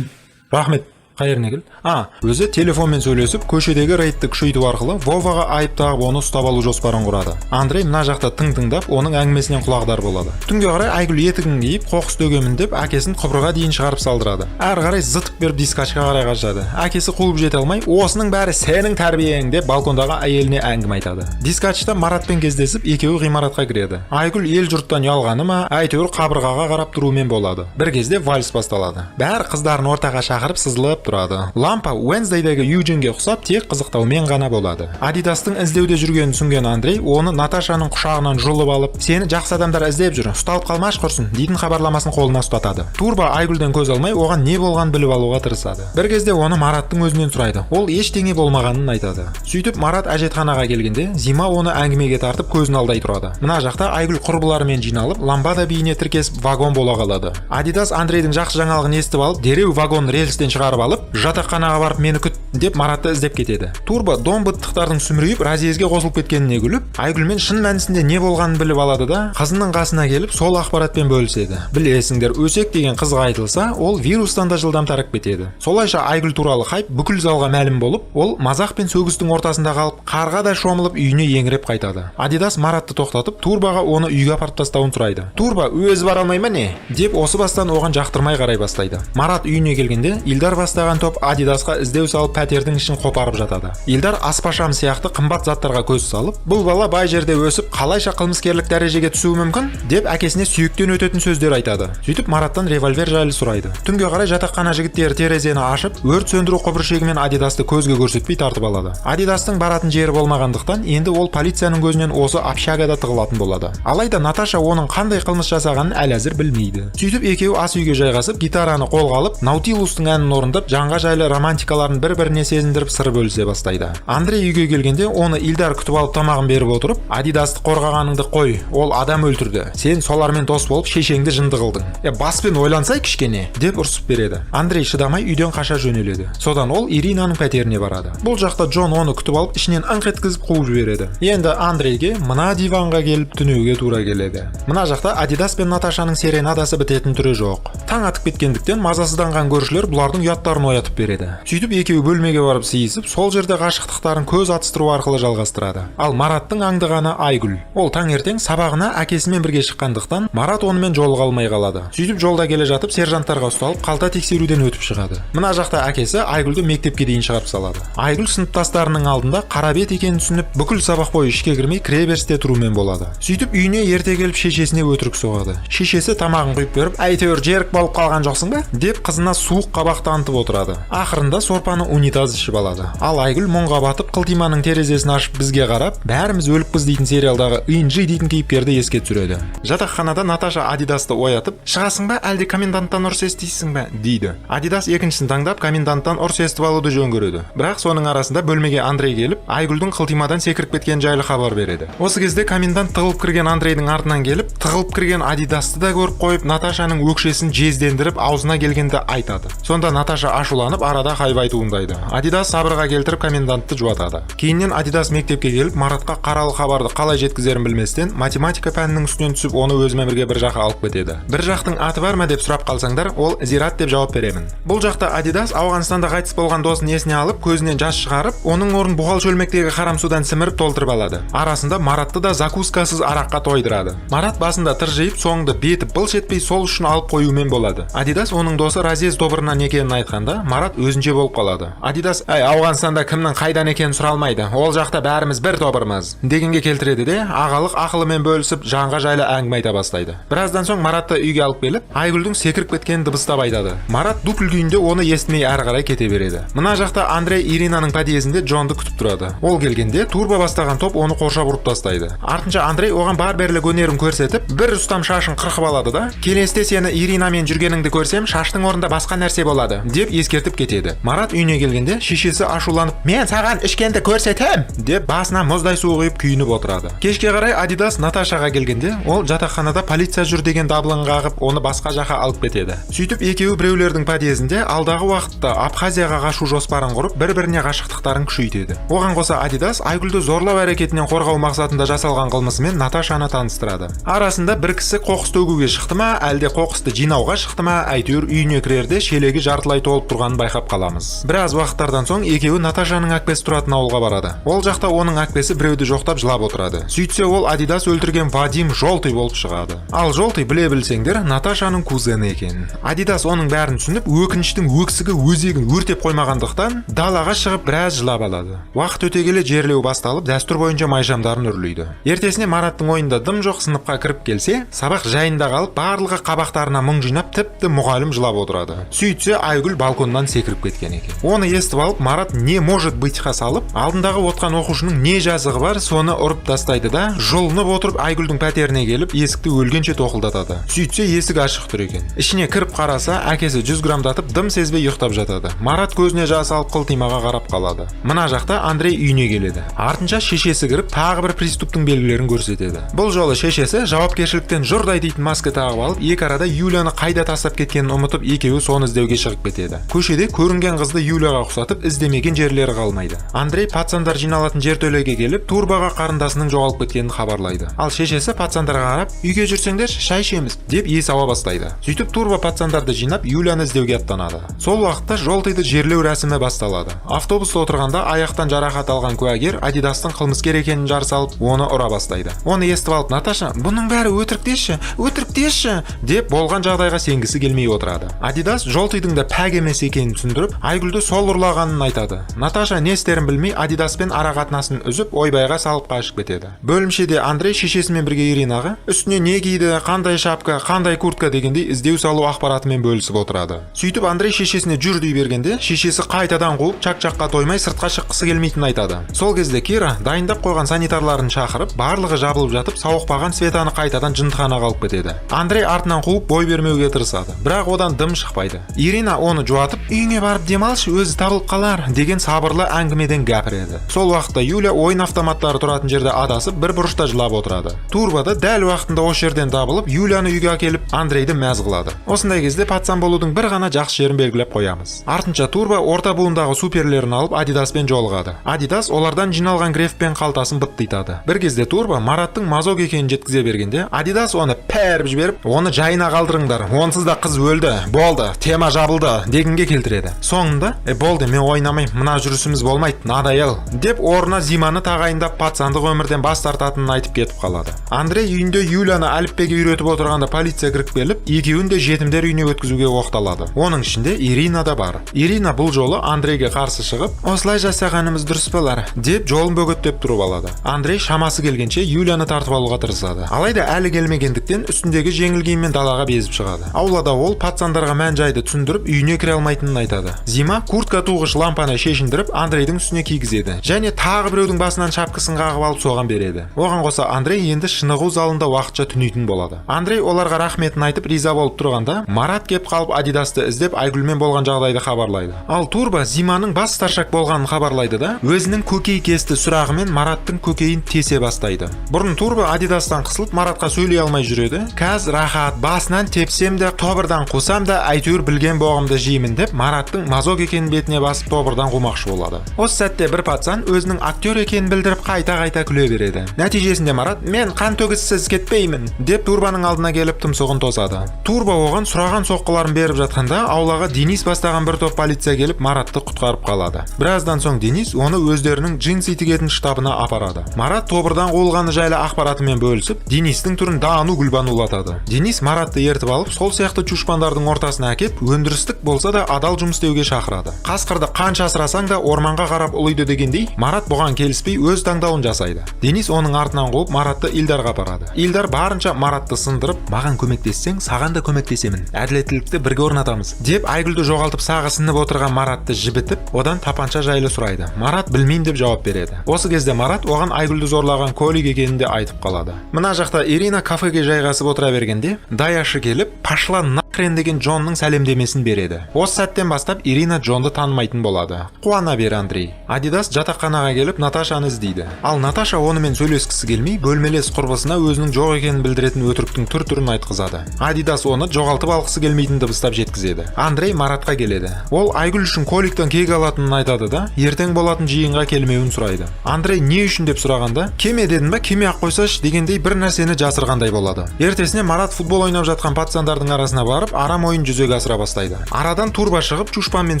рахмет, қайырына кел, а өзі телефонмен сөйлесіп, көшедегі рейдті күшейту арқылы Воваға айып тағып, оны ұстап алу жоспарын құрады. Андрей мына жақта тың тыңдап, оның әңгімесінен құлағдар болады. Түнге қарай Айгүл етігін киіп, қоқыс төгемін деп, әкесін құбырға дейін шығарып салдырады. Әрі қарай зытып беріп, дискачқа қарай қашады. Әкесі қуып жете алмай, «Осының бәрі сенің тәрбиең», – деп, балкондағы әйеліне әңгіме айтады. Дискачта Маратпен кездесіп, екеуі ғимаратқа кіреді. Айгүл ел жұрттан ұялғаны ма, әйтеуір қабырғаға қарап тұрумен болады. Бір кезде вальс басталады. Бәрі қыздарын ортаға шақырып, сызылып тұрады. Лампа Уэнсдейдегі Юджинге ұқсап, тек қызықтаумен ғана болады. Адидастың іздеуде жүргенін түсінген Андрей оны Наташаның құшағынан жұлып алып, «Сені жақсы адамдар іздеп жүр, ұсталып қалмашы құрсын», дейтін хабарламасын қолына ұстатады. Турбо Айгүлден көз алмай, оған не болғанын біліп алуға тырысады. Бір кезде оны Мараттың өзінен сұрайды. Ол ештеңе болмағанын айтады. Сөйтіп, Марат әжетханаға келгенде, Зима оны әңгімеге тартып, көзін алдай тұрады. Мына жақта Айгүл құрбыларымен жиналып, ламбада биіне тіркесіп, вагон бола қалады. Адидас Андрейдің жақсы жаңалығын естіп алып, дереу вагон рельстен шығарып алып, «Жатақханаға барып мені күт», деп Маратты іздеп кетеді. Турбо домбыттықтардың сүмірейіп разъездге қосылып кеткеніне күліп, Айгүлмен шын мәнісінде не болғанын біліп алады да, қызының қасына келіп, сол ақпаратпен бөліседі. Білесіңдер, өсек деген қызға айтылса, ол вирустан да жылдам тарап кетеді. Солайша Айгүл туралы хайп бүкіл залға мәлім болып, ол мазақ пен сөгістің ортасында қалып, қарға да шомылып, үйіне еңіреп қайтады. Адидас Маратты тоқтатып, Турбаға оны үйге апарып тастауын сұрайды. Турба «Өзі бара алмай ма, не?» деп, осы бастан оған жақтырмай қарай бастайды. Марат үйіне келгенде, Илдар бастаған топ Адидасқа іздеу салып, пәтердің ішін қопарып жатады. Илдар аспашам сияқты қымбат заттарға көз салып, «Бұл бала бай жерде өсіп, қалайша қылмыскерлік дәрежеге түсуі мүмкін?» деп, әкесіне сүйектен өтетін сөздер айтады. Сөйтіп, Мараттан револьвер жайлы сұрайды. Түнге қарай жатақхана жігіттері терезені ашып, өрт сөндіру құбыршегімен Адидасты көзге көрсетпей тартып алады. Адидастың баратын жері болмағандықтан, енді ол полицияның көзінен осы общагада тығылатын болады. Алайда Наташа оның қандай қылмыс жасағанын әлі әзір білмейді. Сөйтіп, екеуі ас үйге жайғасып, гитараны қолға алып, Наутилустың әнін орындап, жанға жайлы романтикаларын бір біріне сезіндіріп, сыр бөлісе бастайды. Андрей үйге келгенде, оны Илдар күтіп алып, тамағын беріп отырып, «Адидасты қорғағаныңды қой, ол адам өлтірді. Сен солармен дос болып, шешеңді жынды қылдың. Е, баспен ойлансай кішкене», деп ұрсып береді. Андрей шыдамай, үйден қаша жөнеледі. Содан ол Иринаның пәтеріне барады. Бұл жақта Джон оны күтіп алып, ішінен ыңқ еткізіп қуып жібереді. Енді Андрейге мына диванға келіп түнеуге тура келеді. Мына жақта Адидас пен Наташаның серенадасы бітетін түрі жоқ. Таң атып кеткендіктен, мазасызданған көршілер бұлардың ұяттарын оятып береді. Сөйтіп, екеуі бөлмеге барып сыйысып, сол жерде ғашықтықтарын көз атыстыру арқылы жалғастырады. Ал Мараттың аңдығаны Айгүл. Ол таңертең сабағына әкесімен бірге шыққандықтан, Марат онымен жолыға алмай қалады. Сөйтіп, жолда келе жатып, сержанттарға ұсталып, қалта тексеруден өтіп шығады. Мына жақта әкесі Айгүлді мектепке дейін шығарып салады. Айгүл сыныптастарының алдында қарабет екенін түсініп, бүкіл сабақ бойы ішке кірмей, кіреберісте тұрумен болады. Сөйтіп, үйіне ерте келіп, шешесіне өтірік соғады. Шешесі тамағын құйып беріп, «Әйтеуір жерік болып қалған жоқсың ба?» деп, қызына суық қабақ танытып отырады. Ақырында сорпаны унитаз ішіп алады. Ал Айгүл мұңға батып, қылтиманың терезесін ашып, бізге қарап, «Бәріміз өліппіз» дейтін сериалдағы Инжи дейтін кейіпкерді еске түсіреді. Жатақханада Наташа Адидасты оятып, «Шығасың ба, әлде коменданттан ұрыс естисің ба?» дейді. Адидас екіншісін таңдап, коменданттан ұрыс естіп алуды жөн көреді. Бірақ соның арасында бөлмеге Андрей келіп, Айгүлдің қылтимадан секіріп кеткені жайлы хабар береді. Осы кезде комендант тығылып кірген Андрейдің артынан келіп, тығылып кірген Адидасты да көріп қойып, Наташаның өкшесін жездендіріп, аузына келгенді айтады. Сонда Наташа ашуланып, арада хайвай туындайды. Адидас сабырға келтіріп, комендантты жуатады. Кейіннен Адидас мектепке келіп, Маратқа қаралы хабарды қалай жеткізерін білместен, математика пәнінің үстінен түсіп, оны өзімен бірге бір жаққа алып кетеді. Бір жақтың аты бар ма деп сұрап қалсаңдар, ол зират деп жауап беремін. Бұл жақта Адидас Ауғанстанда қайтыс болған досын есіне алып, көзінен жас шығарып, оның орнын бұғал шөлмектегі харам судан сіміріп толтырып алады. Арасында Маратты да закускасыз араққа тойдырады. Марат басында тыржиып, соңында беті былш етпей, сол үшін алып қоюмен болады. Адидас оның досы разъезд тобырынан екенін айтқанда, Марат өзінше болып қалады. Адидас «Әй, Ауғанстанда кімнің қайдан екенін сұралмайды, ол жақта бәріміз бір тобырмыз», дегенге келтіреді де, ағалық ақылымен бөлісіп, жанға жайлы әңгіме айта бастайды. Біраздан соң Маратты үйге алып келіп, Айгүлдің секіріп кеткенін дыбыстап айтады. Марат дубль күйінде оны естімей, әрі қарай кете береді. Мына жақта Андрей Иринаның подъезінде Джонды күтіп тұрады. Ол келгенде, Турбо бастаған топ оны қоршап, ұрып тастайды. Артынша Андрей оған барберлік өнерін көрсетіп, бір ұстам шашын қырқып алады да, «Келесіде сені Иринамен жүргеніңді көрсем, шаштың орнында басқа нәрсе болады», деп ескертіп кетеді. Марат үйіне келгенде, шешесі ашуланып, «Мен саған ішкенді көрсетем», деп, басына мұздай су құйып, күйініп отырады. Кешке қарай Адидас Наташаға келгенде, ол жатақханада полиция жүр деген дабылын қағып, оны басқа жаққа алып кетеді. Сөйтіп, екеуі біреулердің подъезінде алдағы уақытта Абхазияға қашу жоспарын құрып, бір біріне ғашықтықтарын күшейтеді. Оған қоса Адидас Айгүлді зорлау әрекетінен қорғау мақсатында жасалған қылмысымен Наташаны таныстырады. Арасында бір кісі қоқыс төгуге шықты ма, әлде қоқысты жинауға шықты ма, әйтеуір үйіне кірерде шелегі жартылай толып тұрғанын байқап қаламыз. Біраз уақыттардан соң екеуі Наташаның әпкесі тұратын ауылға барады. Ол жақта оның әпкесі біреуді жоқтап, жылап отырады. Сөйтсе, ол Адидас өлтірген Вадим Желтый болып шығады. Ал Желтый, біле білсеңдер, Наташаның кузені екен. Адидас оның бәрін түсініп, өкініштің өксігі өзегін өртеп қоймағандықтан, далаға шығып, біраз жылап алады. Уақыт өте келе жерлеу басталып, дәстүр бойынша майшамдарын үрлейді. Ертесіне Мараттың ойында дым жоқ сыныпқа кіріп келсе, сабақ жайында қалып, барлығы қабақтарына мұң жинап, тіпті мұғалім жылап отырады. Сөйтсе, Айгүл балконнан. Балконнан секіріп кеткен екен. Оны естіп алып, Марат «не может быть» қа салып, алдындағы отқан оқушының не жазығы бар, соны ұрып тастайды да, жұлынып отырып Айгүлдің пәтеріне келіп, есікті өлгенше тоқылдатады. Сөйтсе, есік ашық тұр екен. Ішіне кіріп қараса, әкесі 100 граммдатып, дым сезбей ұйықтап жатады. Марат көзіне жас алып, қылтимаға қарап қалады. Мына жақта Андрей үйіне келеді. Артынша шешесі кіріп, тағы бір приступтың белгілерін көрсетеді. Бұл жолы шешесі жауапкершіліктен жұрдай дейтін маска тағып алып, екі арада Юлияны қайда тастап кеткенін ұмытып, екеуі соны іздеуге шығып кетеді. Көшеде көрінген қызды Юлияға ұқсатып іздемеген жерлері қалмайды. Андрей пацандар жиналатын жертөлеге келіп, Турбаға қарындасының жоғалып кеткенін хабарлайды. Ал шешесі пацандарға қарап, «Үйге жүрсеңдерші, шай ішеміз», – деп ес ауа бастайды. Сөйтіп, Турбо пацандарды жинап, Юлияны іздеуге аттанады. Сол уақытта Желтыйды жерлеу рәсімі басталады. Автобуста отырғанда аяқтан жарақат алған куәгер Адидастың қылмыскер екенін жар салып, оны ұра бастайды. Оны естіп алып, Наташа «Бұның бәрі өтірік деші, өтірік деші», – деп болған жағдайға сенгісі келмей отырады. Адидас Желтыйдың да пәк емес екенін түсіндіріп, Айгүлді сол ұрлағанын айтады. Наташа не істерін білмей, Адидаспен ара қатынасын үзіп, ойбайға салып қашып кетеді. Бөлімшеде Андрей шешесімен бірге Иринаға үстіне не киді, қандай шапка, қандай куртка дегендей іздеу салу ақпаратымен бөлісіп отырады. Сөйтіп, Андрей шешесіне «Жүр» дей бергенде, шешесі қайтадан қуып, чак чаққа тоймай сыртқа шыққысы келмейтінін айтады. Сол кезде Кира дайындап қойған санитарларын шақырып, барлығы жабылып жатып сауықпаған Светаны қайтадан жындыханаға алып кетеді. Андрей артынан қуып, бой бермеуге тырысады, бірақ одан дым шықпайды. Ирина оны жуатып, «Үйіңе барып демалшы, өзі табылып қалар», – деген сабырлы әңгімеден гәпіреді. Сол уақытта Юля ойын автоматтары тұратын жерде адасып, бір бұрышта жылап отырады. Турбо да дәл уақытында осы жерден табылып, Юляны үйге әкеліп, Андрейді мәз қылады. Осындай кезде пацан болудың бір ғана жақсы жерін белгілеп қоямыз. Артынша Турбо орта буындағы суперлерін алып, Адидаспен жолығады. Адидас олардан жиналған грефпен қалтасын быттитады. Бір кезде Турбо Мараттың мазок екенін жеткізе бергенде, Адидас оны пәріп жіберіп, «Оны жайына қалдырыңдар, онсыз да қыз өлді, болды, тема жабылды», – дегенге келтіреді. Соңында «Е, болды, мен ойнамаймын, мына жүрісіміз болмайды, надоел», – деп, орнына Зиманы тағайындап, пацандық өмірден бас тартатынын айтып кетіп қалады. Андрей үйінде Юляны әліппеге үйретіп отырғанда, полиция кіріп келіп, екеуін де жетімдер үйіне өткізуге оқталады. Оның ішінде Ирина да бар. Ирина бұл жолы Андрейге қарсы шығып, «Осылай жасағанымыз дұрыс болар», – деп жолын бөгеттеп тұрып алады. Андрей шамасы келгенше Юляны тартып алуға тырысады. Алайда әлі келмегендіктен, үстіндегі жеңіл киіммен далаға безіп шығады. Аулада ол пацандарға мән жайды түсіндіріп, үйіне кіре алмайтынын айтады. Зима куртка туғыш лампаны шешіндіріп, Андрейдің үстіне кигізеді және тағы біреудің басынан шапкасын қағып алып, соған береді. Оған қоса Андрей енді шынығу залында уақытша түнейтін болады. Андрей оларға рахметін айтып, риза болып тұрғанда, Марат кеп қалып, Адидасты іздеп, Айгүлмен болған жағдайды хабарлайды. Ал Турбо Зиманың бас старшак болғанын хабарлайды да, өзінің көкейкесті сұрағымен Мараттың көкейін тесе бастайды. Бұрын Турбо Адидастан қысылып, Маратқа сөйлей алмай жүреді. Қазір рахат: «Басынан тепсем де, тобырдан қусам да, әйтеуір білген боғымды жеймін», – деп, Мараттың мазок екенін бетіне басып, тобырдан қумақшы болады. Осы сәтте бір пацан өзінің актер екенін білдіріп, қайта-қайта күле береді. Нәтижесінде Марат «Мен қан төгіссіз кетпеймін», – деп, Турбаның алдына келіп, тұмсығын тосады. Турбо оған сұраған соққыларын беріп жатқанда, аулаға Денис бастаған бір топ полиция келіп, Маратты құтқарып қалады. Біраздан соң Денис оны өздерінің джинсы тігетін штабына апарады. Марат тобырдан қуылғаны жайлы ақпаратымен бөлісіп, Денистің түрін Дану Гүлбанулатады. Денис Маратты ертіп алып, сол сияқты чушпандардың ортасына әкеп, өндірістік болса да адал жұмыс істеуге шақырады. Қасқырды қанша асырасаң да, орманға қарап ұлиды дегендей, Марат бұған келіспей, өз таңдауын жасайды. Денис оның артынан қуып, Маратты Илдарға апарады. Илдар барынша Маратты сындырып, «Маған көмектессең, саған да көмектесемін, әділеттілікті бірге орнатамыз», – деп, Айгүлді жоғалтып, сағы сынып отырған Маратты жібітіп, одан тапанша жайлы сұрайды. Марат «Білмеймін» деп жауап береді. Осы кезде Марат оған Айгүлді зорлаған Колик екенін де айтып қалады. Мына жақта Ирина кафеге жайғасып отыра бергенде, даяшы келіп, «Пошла нахрен» деген Джонның сәлемдемесін береді. Осы сәттен бастап Ирина Джонды танымайтын болады. Қуана бер, Андрей. Адидас жатақханаға келіп, Наташаны іздейді. Ал Наташа онымен сөйлескісі келмей, бөлмелес құрбысына өзінің жоқ екенін білдіретін өтіріктің түр түрін айтқызады. Адидас оны жоғалтып алғысы келмейтінін дыбыстап жеткізеді. Андрей Маратқа келеді. Ол Айгүл үшін Коликтен кек алатынын айтады да, ертең болатын жиынға келмеуін сұрайды. Андрей «Не үшін?» деп сұрағанда, «Кеме дедім ба, кеме ақ қойсашы» дегендей бір нәрсені жасырғандай болады. Ертесіне Марат футбол ойнап жатқан пацандардың арасына барып, арам ойын жүзеге асыра бастайды. Арадан Турбо шығып, чушпанмен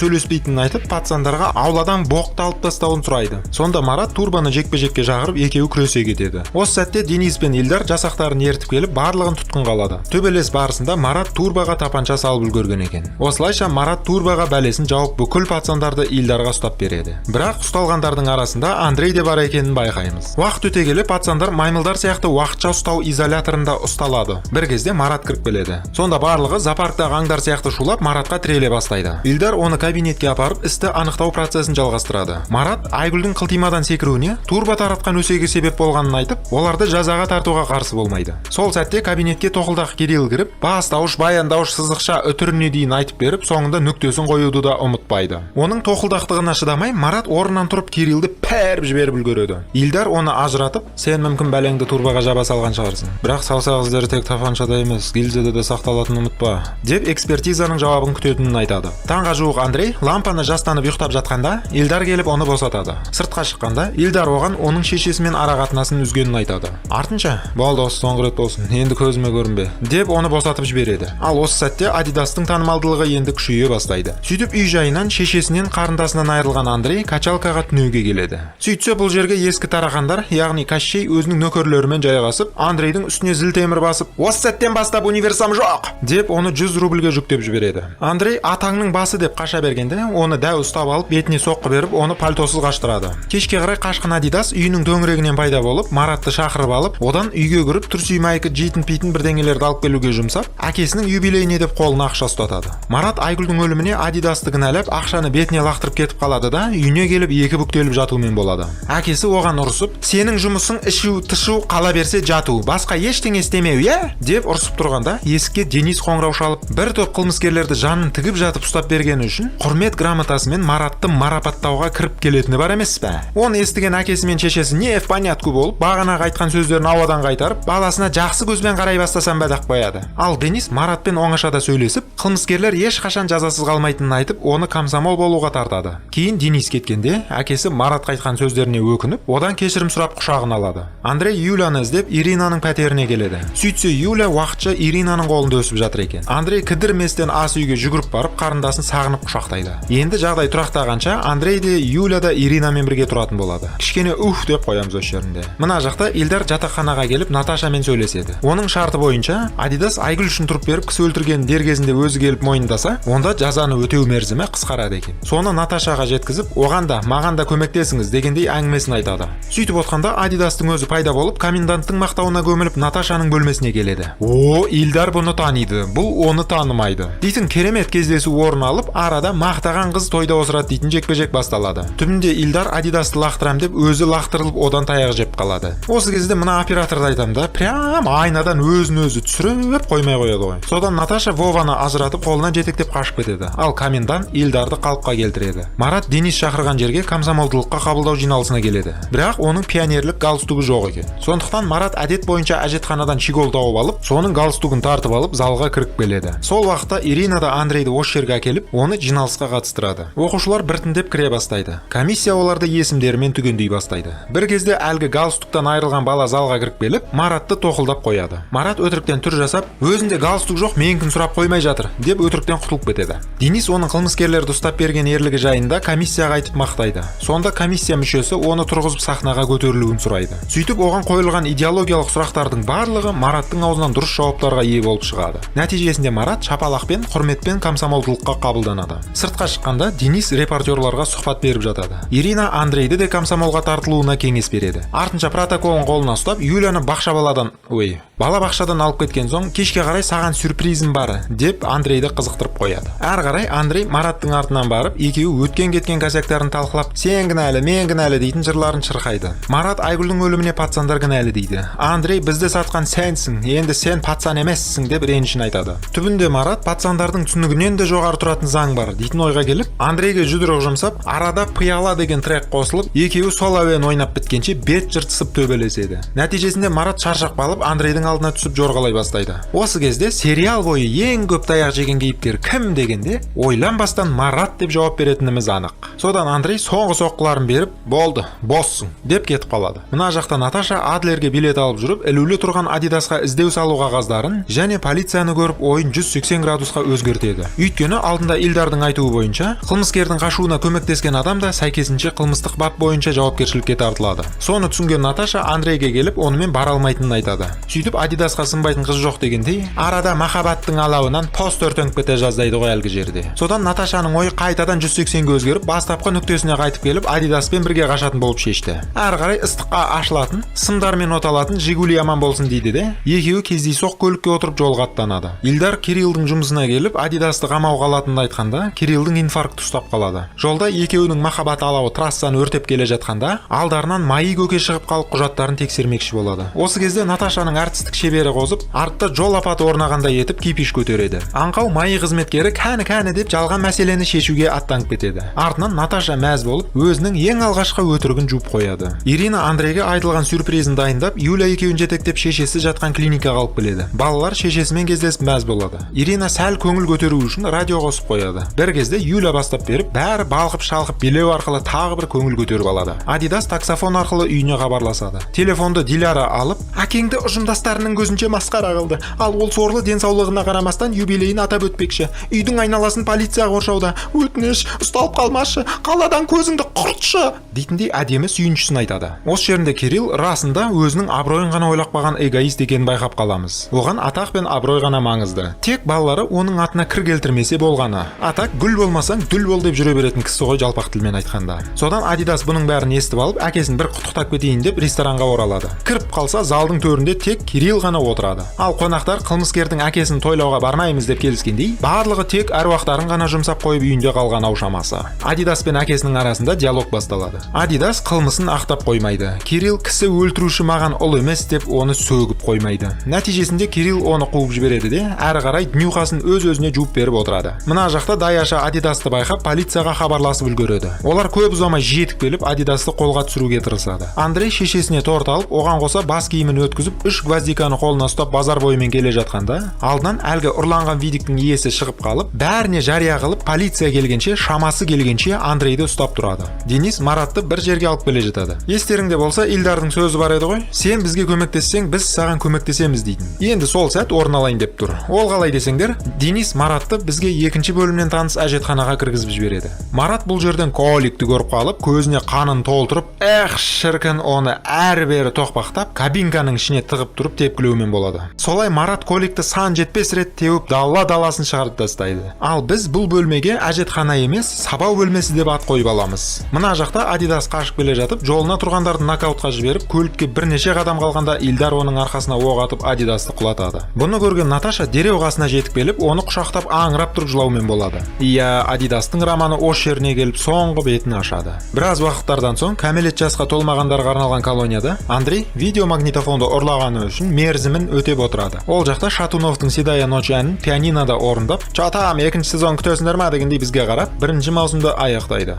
сөйлеспейтінін айтып, пацандарға ауладан боқты алып тастауын сұрайды. Сонда Марат Турбоны жекпе жекке шақырып, екеуі күресе кетеді. Осы сәтте Денис пен Илдар жасақтарын ертіп келіп, барлығын тұтқынға алады. Төбелес барысында Марат Турбоға тапанша салып үлгерген екен. Осылайша Марат Турбоға бәлесін жауып, бүкіл пацандарды Илдарға ұстап береді. Бірақ ұсталғандардың арасында Андрей де бар екенін байқаймыз. Уақыт өте келе пацандар маймылдар сияқты уақытша ұстау изоляторында ұсталады. Бір кезде Марат кіріп келеді. Сонда барлығы запас Зоопарктағы аңдар сияқты шулап, Маратқа тіреле бастайды. Илдар оны кабинетке апарып, істі анықтау процесін жалғастырады. Марат Айгүлдің қылтимадан секіруіне турба таратқан өсегі себеп болғанын айтып, оларды жазаға тартуға қарсы болмайды. Сол сәтте кабинетке тоқылдақ Кирилл кіріп, бастауыш, баяндауыш, сызықша, үтіріне дейін айтып беріп, соңында нүктесін қоюды да ұмытпайды. Оның тоқылдақтығына шыдамай, Марат орнынан тұрып, Кириллді пәріп жіберіп үлгереді. Илдар оны ажыратып: «Сен мүмкін бәлеңді турбаға жаба салған шығарсың, бірақ саусақ іздері тек тапаншада емес, гильзада да сақталатынын ұмытпа», — деп экспертизаның жауабын күтетінін айтады. Таңға жуық Андрей лампаны жастанып ұйықтап жатқанда, Илдар келіп оны босатады. Сыртқа шыққанда Илдар оған оның шешесімен ара қатынасын үзгенін айтады. Артынша: «Болды, осы соңғы рет болсын, енді көзіме көрінбе», — деп оны босатып жібереді. Ал осы сәтте Адидастың танымалдылығы енді күшейе бастайды. Сөйтіп, үй жайынан, шешесінен, қарындасынан айырылған Андрей качалкаға түнеуге келеді. Сөйтсе, бұл жерге ескі тарақандар, яғни Кащей өзінің нөкерлерімен жайғасып, Андрейдің үстіне зіл темір басып, «Осы сәттен бастап универсам жоқ!» деп, оны 100 рубльге жүктеп жібереді. Андрей «Атаңның басы!» деп қаша бергенде, оны дәу ұстап алып, бетіне соққы беріп, оны пальтосыз қаштырады. Кешке қарай қашқын Адидас үйінің төңірегінен пайда болып, Маратты шақырып алып, одан үйге кіріп, трусы, майка, жейтін пейтін бірдеңелерді алып келуге жұмсап, әкесінің юбилейіне деп қолына ақша ұстатады. Марат Айгүлдің өліміне Адидасты кінәлап, ақшаны бетіне лақтырып кетіп қалады да, үйіне келіп екі бүктеліп жатумен болады. Әкесі оған ұрысып: «Сенің жұмысың ішу, тышу, қала берсе жату, басқа ештеңе істемеу, иә?» — деп ұрысып тұрғанда, есікке Денис қоңырау шалып, бір топ қылмыскерлерді жанын тігіп жатып ұстап бергені үшін құрмет грамотасымен Маратты марапаттауға кіріп келетіні бар емес пе? Оны естіген әкесі мен шешесі не в понятку болып, бағанағы айтқан сөздерін ауадан қайтарып, баласына жақсы көзбен қарай бастасам ба деп қояды. Ал Денис Маратпен оңашада сөйлесіп, қылмыскерлер ешқашан жазасыз қалмайтынын айтып, оны комсомол болуға тартады. Кейін Денис кеткенде, әкесі Маратқа айтқан сөздеріне өкініп, одан кешірім сұрап, құшағына алады. Андрей Юляны іздеп Иринаның пәтеріне келеді. Сөйтсе, Юля уақытша Иринаның қолында өсіп жатыр екен. Андрей кідірместен ас үйге жүгіріп барып, қарындасын сағынып құшақтайды. Енді жағдай тұрақтағанша Андрей де, Юля да Иринамен бірге тұратын болады. Кішкене уф деп қоямыз осы жерінде. Мына жақта Илдар жатақханаға келіп, Наташамен сөйлеседі. Оның шарты бойынша, Адидас Айгүл үшін тұрып беріп, кісі өлтіргенін дер кезінде өзі келіп мойындаса, онда жазаны өтеу мерзімі қысқарады екен. Соны Наташаға жеткізіп, оған да, маған да көмектесіңіз дегендей әңгімесін айтады. Сөйтіп отқанда Адидастың өзі пайда болып, коменданттың мақтауына көміліп, Наташаның бөлмесіне келеді. О, Илдар бұны таниды, бұл оны танымайды дейтін керемет кездесу орын алып, арада мақтаған қыз тойда осырады дейтін жекпе-жек басталады. Түбінде Илдар Адидасты лақтырам деп, өзі лақтырылып, одан таяқ жеп қалады. Осы кезде мына операторды айтамын да, прям айнадан өзін өзі түсіріп қоймай қояды ғой. Содан Наташа Вованы ажыратып, қолынан жетектеп қашып кетеді. Ал комендант Илдарды қалыпқа келтіреді. Марат Денис шақырған жерге комсомолдылыққа қабылдау жиналысына келеді, бірақ оның пионерлік галстугы жоқ екен. Сондықтан Марат әдет бойынша әжетханадан щегол тауып алып, соның галстугын тартып алып, залға кіріп келеді. Сол уақытта Ирина да Андрейді осы жерге әкеліп, оны жиналысқа қатыстырады. Оқушылар біртіндеп кіре бастайды. Комиссия оларды есімдерімен түгендей бастайды. Бір кезде әлгі галстуктан айырылған бала залға кіріп келіп, Маратты тоқылдап қояды. Марат өтіріктен түр жасап, «Өзінде галстук жоқ, менікін сұрап қоймай жатыр» деп, өтіріктен құтылып кетеді. Денис оның қылмыскерлерді ұстап берген ерлігі жайында комиссияға айтып мақтайды. Сонда комиссия мүшесі оны тұрғызып, сахнаға көтерілуін сұрайды. Сөйтіп, оған қойылған идеологиялық сұрақтардың барлығы Мараттың аузынан дұрыс жауаптарға ие болып шығады. Нәтижесінде Марат шапалақпен, құрметпен комсомолдылыққа қабылданады. Сыртқа шыққанда Денис репортерларға сұхбат беріп жатады. Ирина Андрейді де комсомолға тартылуына кеңес береді. Артынша протоколын қолына ұстап, Юляны бақша баладан, ой, бала бақшадан алып кеткен соң, кешке қарай «Саған сюрпризім бар» деп, Андрейді қызықтырып қояды. Әрі қарай Андрей Мараттың артынан барып, екеуі өткен кеткен косяктарын талқылап, «Сен кінәлі, мен кінәлі» дейтін жырларын шырқайды. Марат Айгүлдің өліміне пацандар кінәлі дейді. Андрей «Бізді сатқан сенсің, енді сен пацан емессің» деп ренішін айтады. Түбінде Марат пацандардың түсінігінен де жоғары тұратын заң бар дейтін ойға келіп, Андрейге жұдырық жұмсап, арада «Пиала» деген трек қосылып, екеуі сол әуен ойнап біткенше бет жыртысып төбелеседі. Нәтижесінде Марат шаршап қалып, Андрейдің алдына түсіп жорғалай бастайды. Осы кезде сериал бойы ең көп таяқ жеген кейіпкер кім дегенде, ойланбастан Марат деп жауап беретініміз анық. Содан Андрей соңғы соққыларын беріп, «Болды, боссың» деп кетіп қалады. Мына жақта Наташа Адлерге билет алып жүріп, ілулі тұрған Адидасқа іздеу салу қағаздарын және полицияны көріп, ойын 180 градусқа өзгертеді. Өйткені алдында Илдардың айтуы бойынша, қылмыскердің қашуына көмектескен адам да сәйкесінше қылмыстық бап бойынша жауапкершілікке тартылады. Соны түсінген Наташа Андрейге келіп, онымен бара алмайтынын айтады. Сөйтіп Сөйтіп, Адидасқа сынбайтын қыз жоқ дегендей, арада махаббаттың алауынан пост өртеніп кете жаздайды ғой әлгі жерде. Содан Наташаның ойы қайтадан 180-ге өзгеріп, бастапқы нүктесіне қайтып келіп, Адидаспен бірге қашатын болып шешті. Әрі қарай ыстыққа ашылатын сымдармен оталатын Жигули аман болсын дейді де, екеуі кездейсоқ көлікке отырып, жолға аттанады. Илдар Кириллдің жұмысына келіп, Адидасты қамауға алатынын айтқанда, Кириллдің инфаркт ұстап қалады. Жолда екеуінің махаббат алауы трассаны өртеп келе жатқанда, алдарынан МАИ көке шығып қалып, құжаттарын тексермекші болады. Осы кезде Наташаның әртістік шебері қозып, артта жол апаты орнағандай етіп кипиш көтереді. Аңқау МАИ қызметкері «кәні, кәні» деп, жалған мәселені шешуге аттанып кетеді. Артынан Наташа мәз болып, өзінің ең алғашқы өтірігін жуып қояды. Ирина Андрейге айтылған сюрпризін дайындап, Юля екеуін жетектеп, шешесі жатқан клиникаға алып келеді. Балалар шешесімен кездесіп, мәз болады. Ирина сәл көңіл көтеру үшін радио қосып қояды. Бір кезде Юля бастап беріп, бәрі балқып шалқып билеу арқылы тағы бір көңіл көтеріп алады. Адидас таксофон арқылы үйіне хабарласады. Телефонды Диляра алып, «Әкеңді ұжымдастарының көзінше масқара қылды, ал ол сорлы денсаулығына қарамастан юбилейін атап өтпекші. Үйдің айналасын полиция қоршауда. Өтініш, ұсталып қалмашы, қаладан көзіңді құртшы», — дейтіндей әдемі сүйіншісін айтады. Осы жерінде Кирилл расында өзінің абыройын ғана ойлап қалған эгоист екенін байқап қаламыз. Оған атақ пен абырой ғана маңызды, тек балалары оның атына кір келтірмесе болғаны. А так, гүл болмасаң, дүл бол деп жүре беретін кісі ғой, жалпақ тілмен айтқанда. Содан Адидас бұның бәрін естіп алып, әкесін бір құттықтап кетейін деп, ресторанға оралады. Кіріп қалса, залдың төрінде тек Кирилл ғана отырады. Ал қонақтар қылмыскердің әкесін тойлауға бармаймыз деп келіскендей, барлығы тек әруақтарын ғана жұмсап қойып, үйінде қалған ау шамасы. Адидас пен әкесінің арасында диалог басталады. Адидас қылмысын ақтап қоймайды. Кирилл «кісі өлтіруші маған ұл емес» деп, оны сөгіп қоймайды. Нәтижесінде Кирилл оны қуып жібереді де, әрі қарай днюхасын өз өзіне жуып беріп отырады. Мына жақта даяшы Адидасты байқап, полицияға хабарласып үлгереді. Олар көп ұзамай жетіп келіп, Адидасты қолға түсіруге тырысады. Андрей шешесіне торт алып, оған қоса бас киімін өткізіп, үш гвоздиканы қолына ұстап, базар бойымен келе жатқанда, алдынан әлгі ұрланған видиктің иесі шығып қалып, бәріне жария қылып, полиция келгенше, шамасы келгенше Андрейді ұстап тұрады. Денис Маратты бір жерге алып келе жатады. Естеріңде болса, Илдардың сөзі бар еді ғой, «сен бізге көмектессең, біз саған көмектесеміз» дейтін. Енді сол сәт орын алайын деп тұр. Ол қалай десеңдер, Денис Маратты бізге екінші бөлімнен таныс әжетханаға кіргізіп жібереді. Марат бұл жерден Коликті көріп қалып, көзіне қанын толтырып, эх, шіркін, оны әрі бері тоқпақтап, кабинканың ішіне тығып тұрып тепкілеумен болады. Солай Марат Коликті сан жетпес рет теуіп, дала даласын шығарып тастайды. Ал біз бұл бөлмеге әжетхана емес, сабау бөлмесі деп ат қойып аламыз. Мына жақта Адидас қашып келе жатып, жолына тұрғандарды нокаутқа жіберіп, көлікке бірнеше қадам қалғанда, Илдар оның арқасына оқ атып, Адидасты құлатады. Бұны көрген Наташа дереу қасына жетіп келіп, оны құшақтап, аңырап тұрып жылаумен болады. Иә, Адидастың романы осы жеріне келіп, соңғы бетін ашады. Біраз уақыттардан соң кәмелет жасқа толмағандарға арналған колонияда Андрей видеомагнитофонды ұрлағаны үшін мерзімін өтеп отырады. Ол жақта Шатуновтың «Седая ночь» әнін пианинода орындап, «Чё там, екінші сезон күтесіңдер ма?» дегендей бізге қарап, бірінші маусымды аяқтайды.